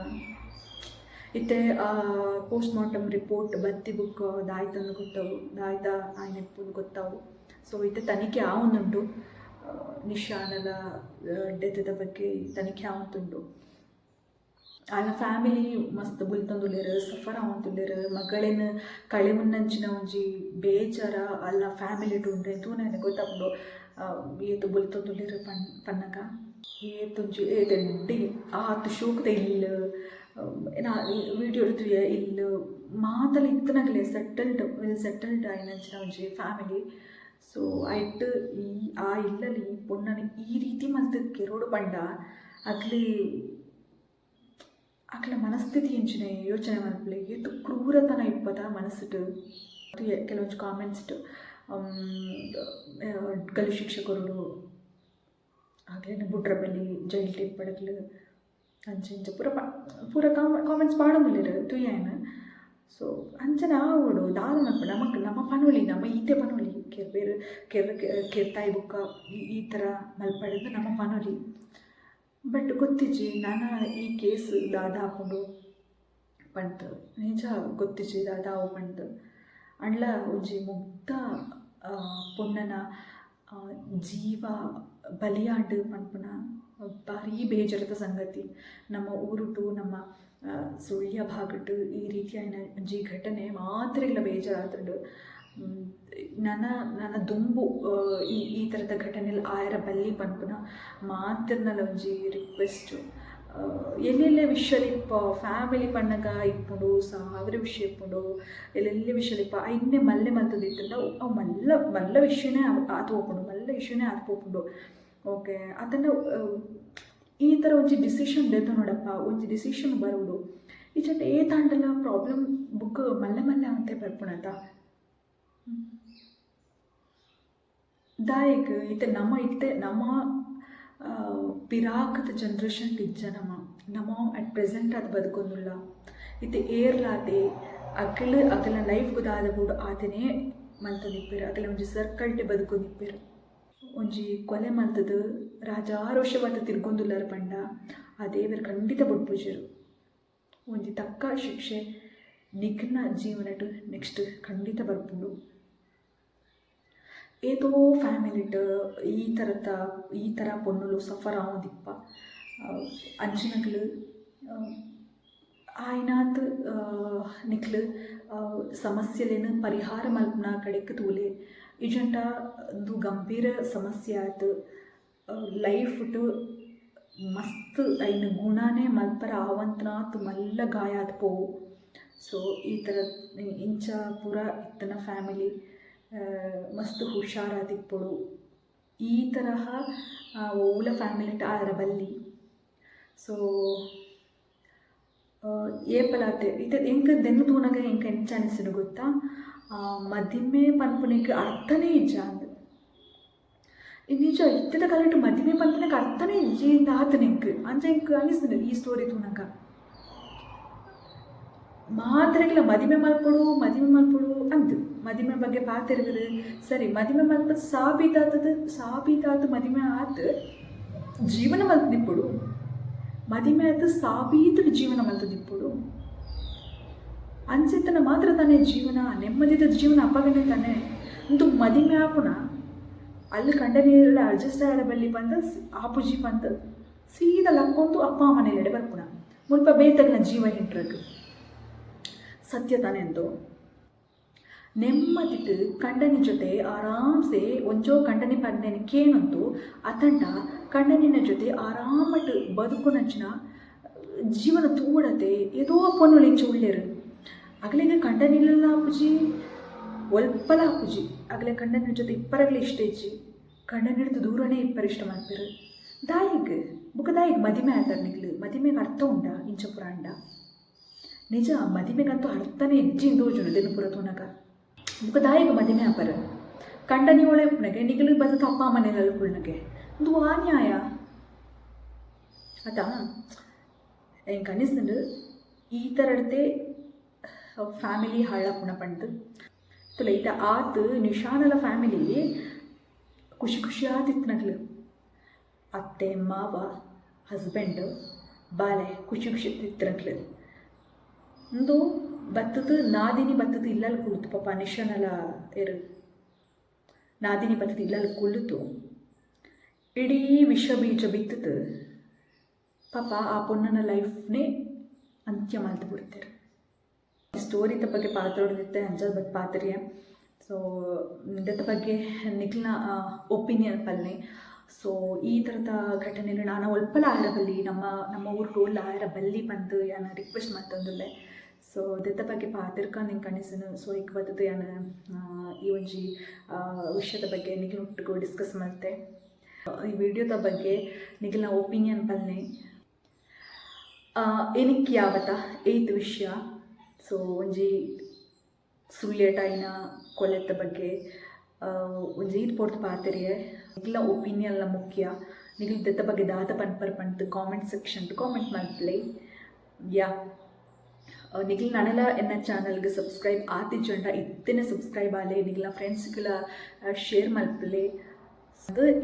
ಇತ್ತೆ ಪೋಸ್ಟ್ ಮಾರ್ಟಮ್ ರಿಪೋರ್ಟ್ ಬತ್ತಿ ಬುಕ್ಕ ದಾಯ್ತಂದು ಗೊತ್ತವು, ದಾಯ್ತ ಆಯ್ನೆಪ್ಪುಂದು ಗೊತ್ತಾವು. ಸೊ ಇತ್ತೆ ತನಿಖೆ ಆವೊಂದುಂಡು. ನಿಶಾನಲ ಡೆತ್ದ ಬಗ್ಗೆ ತನಿಖೆ ಆವೊಂದುಂಡು. ಆಲ್ನ ಫ್ಯಾಮಿಲಿ ಮಸ್ತ್ ಬುಲ್ತೊಂದುಲ್ಲೆರ್, ಸಫರ್ ಆವೊಂದುಲ್ಲೆರ್. ಮಗಳೆನ್ ಕಳೆವೊನ್ನಂಚಿನ ಒಂಜಿ ಬೇಜಾರ ಅಲ್ನ ಫ್ಯಾಮಿಲಿಡ್ ಉಂಡು. ತೂನಗನೆ ಗೊತ್ತಾಪುಂಡು ಏತ್ ಬುಲ್ತೊಂದುಲ್ಲೆರ್ ಪನ್ ಪನ್ನಗ. ಏತೊಂಜಿ ಏತ್ ಎಡ್ಡೆ ಆತ್ ಶೋಕುದ ಇಲ್ಲ್. ನಾ ವೀಡಿಯೋಡು ತೂಯ ಇಲ್ಲ್ ಮಾತಲ ಇತ್ತುನಗಲೆ ಸೆಟಲ್ಡ್, ವೆಲ್ ಸೆಟಲ್ಡ್ ಆಯಿನಂಚಿನ ಒಂಜಿ ಫ್ಯಾಮಿಲಿ. ಸೊ ಐಟ್ ಈ ಆ ಇಲ್ಲಲ್ ಈ ಪೊಣ್ಣನ್ ಈ ರೀತಿ ಮಲ್ತ್ ಕೆರೊಡು ಪಂಡ ಅಕ್ಲೆ ಅಕ್ಲೆನ ಮನಸ್ಥಿತಿ ಎಂಚಿನ ಯೋಚನೆ ಮಲ್ಪುಲೆ. ಏತ್ ಕ್ರೂರತನ ಇಪ್ಪದ ಮನಸ್ಸುಡ್. ತೂಯೆ ಕೆಲವೊಂಜಿ ಕಾಮೆಂಟ್ಸ್ ಗಲ್ಲು ಶಿಕ್ಷೆ ಕೊರೊಡು, ಅಕ್ಲೆನ ಬುಡ್ರ ಬಲ್ಲಿ, ಜೈಲ್ಡ್ ಇಪ್ಪಡಕ್ಲ್, ಅಂಚ ಇಂಚ ಪೂರ ಪೂರ ಕಾಮೆಂಟ್ಸ್ ಪಾಡೊಂದುಲ್ಲೆರ್ ತೂಯೆ ಯಾನ್. ಸೊ ಅಂಚನೆ ಆವೊಡು, ದಾದ ಮಲ್ಪುನು ನಮಕ್ ನಮ ಪನೊಲಿ, ನಮ ಈತೆ ಪನೊಲಿ, ಕೆರ್ಪೆರ್ ಕೆರ್ ಕೆರ್ತಾಯಿ ಬೊಕ್ಕ ಈ ಥರ ಮಲ್ಪಡೆಂದ್ ನಮ ಪನೊಲಿ. ಬಟ್ ಗೊತ್ತಿಜ್ಜಿ ನನ ಈ ಕೇಸ್ ದಾದ ಆಪುಂಡು ಪಂದ್, ನಿಜ ಗೊತ್ತಿಜ್ಜಿ ದಾದ ಆವು ಪಂದ್. ಆಂಡಲ ಒಂಜಿ ಮುಗ್ಧ ಪೊಣ್ಣನ ಜೀವ ಬಲಿಯಾಂಡ್ ಪನ್ಪುನ ಬಾರೀ ಬೇಜಾರದ ಸಂಗತಿ. ನಮ್ಮ ಊರುಟು, ನಮ್ಮ ಸುಳ್ಯ ಭಾಗಟ್ ಈ ರೀತಿಯಾಯಿನ ಒಂಜಿ ಘಟನೆ ಮಾತೆರೆಗ್ಲ ಬೇಜಾರಾತುಂಡು. ನನ ನನ ದುಂಬು ಈ ಈ ಥರದ ಘಟನೆಲು ಆಯೆರೆ ಬಲ್ಲಿ ಪನ್ಪುನ ಮಾತೆರ್ನಲ ಒಂಜಿ ರಿಕ್ವೆಸ್ಟ್. ಎಲ್ಯ ಎಲ್ಯ ವಿಷ್ಯಲ್ ಇಪ್ಪ, ಫ್ಯಾಮಿಲಿ ಪನ್ನಗ ಇಪ್ಪುಂಡು ಸಾವಿರ ವಿಷಯ ಇಪ್ಪುಂಡು. ಎಲ್ಯ ಎಲ್ಯ ವಿಷ್ಯಲ್ ಇಪ್ಪ, ಐನ್ನೇ ಮಲ್ಲೆ ಮಲ್ತುದು ಇತ್ತುಂಡ ಅವು ಮಲ್ಲ ಮಲ್ಲ ವಿಷ್ಯನೇ ಆತ್ ಪೋಪುಂಡು, ಮಲ್ಲ ಇಶ್ಯೂನೇ ಆತ್ ಪೋಪುಂಡು. ಓಕೆ, ಅತ್ತಂಡ ಈ ಥರ ಒಂಜಿ ಡಿಸಿಷನ್ ದೆತೊನೊಡಪ್ಪ, ಒಂಜಿ ಡಿಸಿಷನ್ ಬರೊಡು. ಇಜ್ಜಂಡ ಏತಾಂಡಲ ಪ್ರಾಬ್ಲಮ್ ಬೊಕ್ಕ ಮಲ್ಲೆ ಮಲ್ಲೆ ಆವೊಂತೆ ಬರ್ಪುಂಡತ. ದಾಯೆಗ್ ಇತ್ತೆ ನಮ ಇತ್ತೆ ನಮ ಪಿರಾಕ್ದ ಜನರೇಷನ್ಡ್ ಇಜ್ಜ ನಮ. ನಮ ಅಟ್ ಪ್ರೆಸೆಂಟ್ ಆದ್ ಬದುಕೊಂದುಲ್ಲ. ಇತ್ತೆ ಏರ್ಲಾತೆ ಅಕ್ಲ್ ಅಕಲ್ನ ಲೈಫ್ಗ್ ದಾದ ಬೋಡು ಆತೆನೇ ಮಲ್ತೊಂದಿಪ್ಪೆರ್. ಅಕಲ್ನ ಒಂಜಿ ಸರ್ಕಲ್ಡೇ ಬದುಕೊಂದಿಪ್ಪೆರ್. ಒಂಜಿ ಕೊಲೆ ಮಲ್ತ್ದ್ ರಾಜಾರೋಷವಾದ್ ತಿರ್ಗೊಂದುಲ್ಲರ್ ಪಂಡ ಆ ದೇವೆರ್ ಖಂಡಿತ ಬುಡ್ಪುಜೆರ್. ಒಂಜಿ ತಕ್ಕ ಶಿಕ್ಷೆ ನಿಕ್ನ ಜೀವನಡ್ ನೆಕ್ಸ್ಟ್ ಖಂಡಿತ ಬರ್ಪುಂಡು. ಏತೋ ಫ್ಯಾಮಿಲಿಟ್ ಈ ಥರತ ಈ ಥರ ಪೊಣ್ಣುಲು ಸಫರ್ ಆವೊಂದಿಪ್ಪ. ಅಂಚಿನಕ್ಲ್ ಆಯಿನಾತ್ ನಿಕ್ಲ್ ಸಮಸ್ಯೆಲೆನ್ ಪರಿಹಾರ ಮಲ್ಪುನ ಕಡೆಕ್ ತೂಲೆ. ಇಜ್ಜಂಡ ಉಂದು ಗಂಭೀರ ಸಮಸ್ಯೆ ಆದ್ ಲೈಫ್ಡ್ ಮಸ್ತ್ ಐನ್ ಗುಣನೇ ಮಲ್ಪರೆ ಆವಂತಿನಾತ್ ಮಲ್ಲ ಗಾಯ ಆದ್ ಪೋವು. ಸೊ ಈ ಥರ ಇಂಚ ಪೂರ ಇತ್ತಿನ ಫ್ಯಾಮಿಲಿ ಮಸ್ತ್ ಹುಷಾರಾದಿಪ್ಪೊಡು. ಈ ತರಹ ಒವ್ಲ ಫ್ಯಾಮಿಲಿಟ್ ಆಯೆರೆ ಬಲ್ಲಿ. ಸೊ ಏಪಲಾತೆ ಇತ್ತೆ ಎಂಕ್ ದೆನ್ನ್ ತೂನಗ ಎಂಕ್ ಎಂಚ ಅನಿಸುಂಡು ಗೊತ್ತಾ, ಮದಿಮೆ ಪನ್ಪುನೆಕ್ ಅರ್ಥನೇ ಇಜ್ಜಾಂದ್. ನಿಜ ಇತ್ತೆದ ಕಾಲಡ್ ಮದಿಮೆ ಪನ್ಪುನೆಕ್ ಅರ್ಥನೇ ಇಜ್ಜಿ ಇಂದ್ ಆತ್ಂಡ್ ಎಂಕ್. ಅಂಚ ಎಂಕ್ ಅನಿಸುಂಡು ಈ ಸ್ಟೋರಿ ತೂನಗ. ಮಾತೆರೆಗ್ಲ ಮದಿಮೆ ಮಲ್ಪೊಡು ಮದಿಮೆ ಮಲ್ಪೊಡು ಅಂದ್. ಮದಿಮೆ ಬಗ್ಗೆ ಪಾತೆರ್ವೆರ್. ಸರಿ ಮದಿಮೆ ಮಲ್ಪುದ್ ಸಾಬೀತಾತದ್ ಸಾಬೀತಾತ್ ಮದಿಮೆ ಆತ್ ಜೀವನ ಮಲ್ತ್ದಿಪ್ಪೊಡು. ಮದಿಮೆ ಆತ್ ಸಾಬೀತುಡ್ ಜೀವನ ಮಲ್ತ್ದಿಪ್ಪೊಡು. ಅಂಚ ಇತ್ತ್ಂಡ ಮಾತ್ರ ತಾನೆ ಜೀವನ ನೆಮ್ಮದಿದ ಜೀವನ ಅಪಗನೆ ತಾನೆ. ಉಂದು ಮದಿಮೆ ಆಪುನ ಅಲ್ಲ್ ಕಂಡನಿಯೆರ್ಡ ಅಡ್ಜಸ್ಟ್ ಆಯೆರೆ ಬಲ್ಲಿ ಪಂದ್ ಆಪುಜಿ ಪಂದ್ ಸೀದಾ ಲಕ್ಕೊಂದು ಅಪ್ಪ ಅಮ್ಮನ ಇಲ್ಲಡೆ ಬರ್ಪುನ. ಮುಲ್ಪ ಬೇತೆಗ್ನ ಜೀವ ಹಿಂಡ್ರಗ್. ಸತ್ಯ ತಾನೆ ಅಂದು. ನೆಮ್ಮದಿಟ್ ಕಂಡನಿ ಜೊತೆ ಆರಾಮ್ಸೆ ಒಂಜೋ ಕಂಡನಿ ಪಂಡೆನ್ ಕೇನೊಂದು ಅತಂಡ ಕಂಡನಿನ ಜೊತೆ ಆರಾಮಡ್ ಬದುಕುನಂಚಿನ ಜೀವನ ತೂವೊಡತೆ. ಏತೋ ಪೊಣ್ಣುಲು ಇಂಚ ಉಲ್ಲೆರ್. ಅಗಲೆಗ್ ಕಂಡನಿ ಇಲ್ಲಲ ಆಪುಜಿ, ಒಲ್ಪಲ ಆಪುಜಿ. ಅಗಲೆ ಕಂಡನಿನ ಜೊತೆ ಇಪ್ಪರೆಗ್ಲ ಇಷ್ಟ ಇಜ್ಜಿ. ಕಂಡನಿಡ್ದ್ ದೂರನೇ ಇಪ್ಪರೆ ಇಷ್ಟ ಮಲ್ಪೆರ್. ದಾಯೆಗ್? ಬೊಕ ದಾಯೆಗ್ ಮದಿಮೆ ಆತರ್ ನಿಕ್ಲ್? ಮದಿಮೆಗ್ ಅರ್ಥ ಉಂಡಾ ಇಂಚ ಪೂರ ಆಂಡ? ನಿಜ ಮದಿಮೆಗಂತೂ ಅರ್ಥನೇ ಇಜ್ಜಿ ಇಂದ್ ತೋಜುಂಡು ಉಂದೆನ್ ಪೂರ ತೂನಗ. ಬೊಕ ದಾಯೆಗ್ ಮದಿಮೆ ಆಪರ್? ಕಂಡನಿ ಓಳೆ ಉಪ್ಪುನಗೆ ನಿಕುಲು ಬತ್ತ್ ಅಪ್ಪ ಅಮ್ಮನ ಇಲ್ಲಲ್ ಕುಲ್ಲುನಗೆ. ಉಂದು ವಾ ನ್ಯಾಯ? ಅತಾ? ಎಂಕ್ ಅನಿಸ್ಂಡ್ ಈ ತರಡ್ದೆ ಫ್ಯಾಮಿಲಿ ಹಾಳಾಪುನ ಪಂದ್. ತುಲೆ ಇತ್ತೆ ಆತ್ ನಿಶಾನಲ ಫ್ಯಾಮಿಲಿ ಖುಷಿ ಖುಷಿ ಆದಿತ್ತಿನಕ್ಲು. ಅತ್ತೆ, ಮಾವ, ಹಸ್ಬೆಂಡ್, ಬಾಲೆ ಖುಷಿ ಖುಷಿ ಇತ್ತಿನಕ್ಲು. ಉಂದು ಬತ್ತುದು ನಾದಿನಿ ಬತ್ತುದು ಇಲ್ಲಲ್ ಕುಲ್ಲುತು ಪಾಪ ನಿಶಾನಲ ಎರು ನಾದಿನಿ ಬತ್ತುದು ಇಲ್ಲಲ್ ಕುಲ್ಲುತು ಇಡೀ ವಿಷ ಬೀಜ ಬಿತ್ತುದು ಪಾಪ ಆ ಪೊಣ್ಣನ ಲೈಫ್ನೇ ಅಂತ್ಯ ಮಲ್ತ್ ಬುಡ್ತೆರ್. ಸ್ಟೋರಿದ ಬಗ್ಗೆ ಪಾತೆರೊಂದಿತ್ತೆ ಅಂಚ ಬಟ್ ಪಾತೆರಿಯೆ. ಸೊ ಇಂದೆತ ಬಗ್ಗೆ ನಿಕ್ಲ್ನ ಒಪಿನಿಯನ್ ಪನ್ಲೆ. ಸೊ ಈ ಥರದ ಘಟನೆಲು ನನ ಒಲ್ಪಲ ಆಯೆರ ಬಲ್ಲಿ, ನಮ್ಮ ನಮ್ಮ ಊರುಡು ಓಲ್ಲ ಆಯೆರ ಬಲ್ಲಿ ಪಂದ್ ಯಾನ್ ರಿಕ್ವೆಸ್ಟ್ ಮಲ್ತೊಂದುಲ್ಲೆ. ಸೊ ದೆತ್ತ ಬಗ್ಗೆ ಪಾತೆರ್ಕ ಎಂಕ್ ಅನಿಸುನು. ಸೊ ಇಕ್ ಬತ್ತುದು ಯಾನ್ ಈ ಒಂಜಿ ವಿಷಯದ ಬಗ್ಗೆ ನಿಕ್ಲ್ನೊಟ್ಟುಗು ಡಿಸ್ಕಸ್ ಮಲ್ತೆ. ಈ ವಿಡಿಯೋದ ಬಗ್ಗೆ ನಿಕ್ಲ್ನ ಒಪಿನಿಯನ್ ಪನ್ಲೆ. ಎನಿಕ್ ಯಾವತ ಏತ್ ವಿಷಯ. ಸೊ ಒಂಜಿ ಸುಳ್ಯಟಾಯಿನ ಕೊಲೆತ ಬಗ್ಗೆ ಒಂಜಿ ಈತ್ ಪೊರ್ತು ಪಾತೆರಿಯೆ. ನಿಕ್ಲ್ನ ಒಪಿನಿಯನ್ಲ ಮುಖ್ಯ. ನಿಕ್ಲ್ ದೆತ್ತ ಬಗ್ಗೆ ದಾದ ಪನ್ಪರ್ ಪಂದ್ ಕಾಮೆಂಟ್ ಸೆಕ್ಷನ್ ಕಾಮೆಂಟ್ ಮಲ್ಪುಲೆ. ಯಾ, ನಿಕ್ಲ್ ನನಲ ಎನ್ನ ಚಾನಲ್ಗ್ ಸಬ್ಸ್ಕ್ರೈಬ್ ಆತಿಜ್ಜಂಡ ಇತ್ತೆನೆ ಸಬ್ಸ್ಕ್ರೈಬ್ ಆಲೆ. ನಿಕ್ಲ್ನ ಫ್ರೆಂಡ್ಸ್ಗ್ಲ ಶೇರ್ ಮಲ್ಪುಲೆ.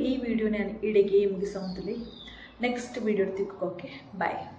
ಈ ವಿಡಿಯೋನ ಯಾನ್ ಇಡೆಗೆ ಮುಗಿಸೊಂದುಲ್ಲೆ. ನೆಕ್ಸ್ಟ್ ವಿಡಿಯೋ ತಿಕ್ಕುಕ. Okay, bye.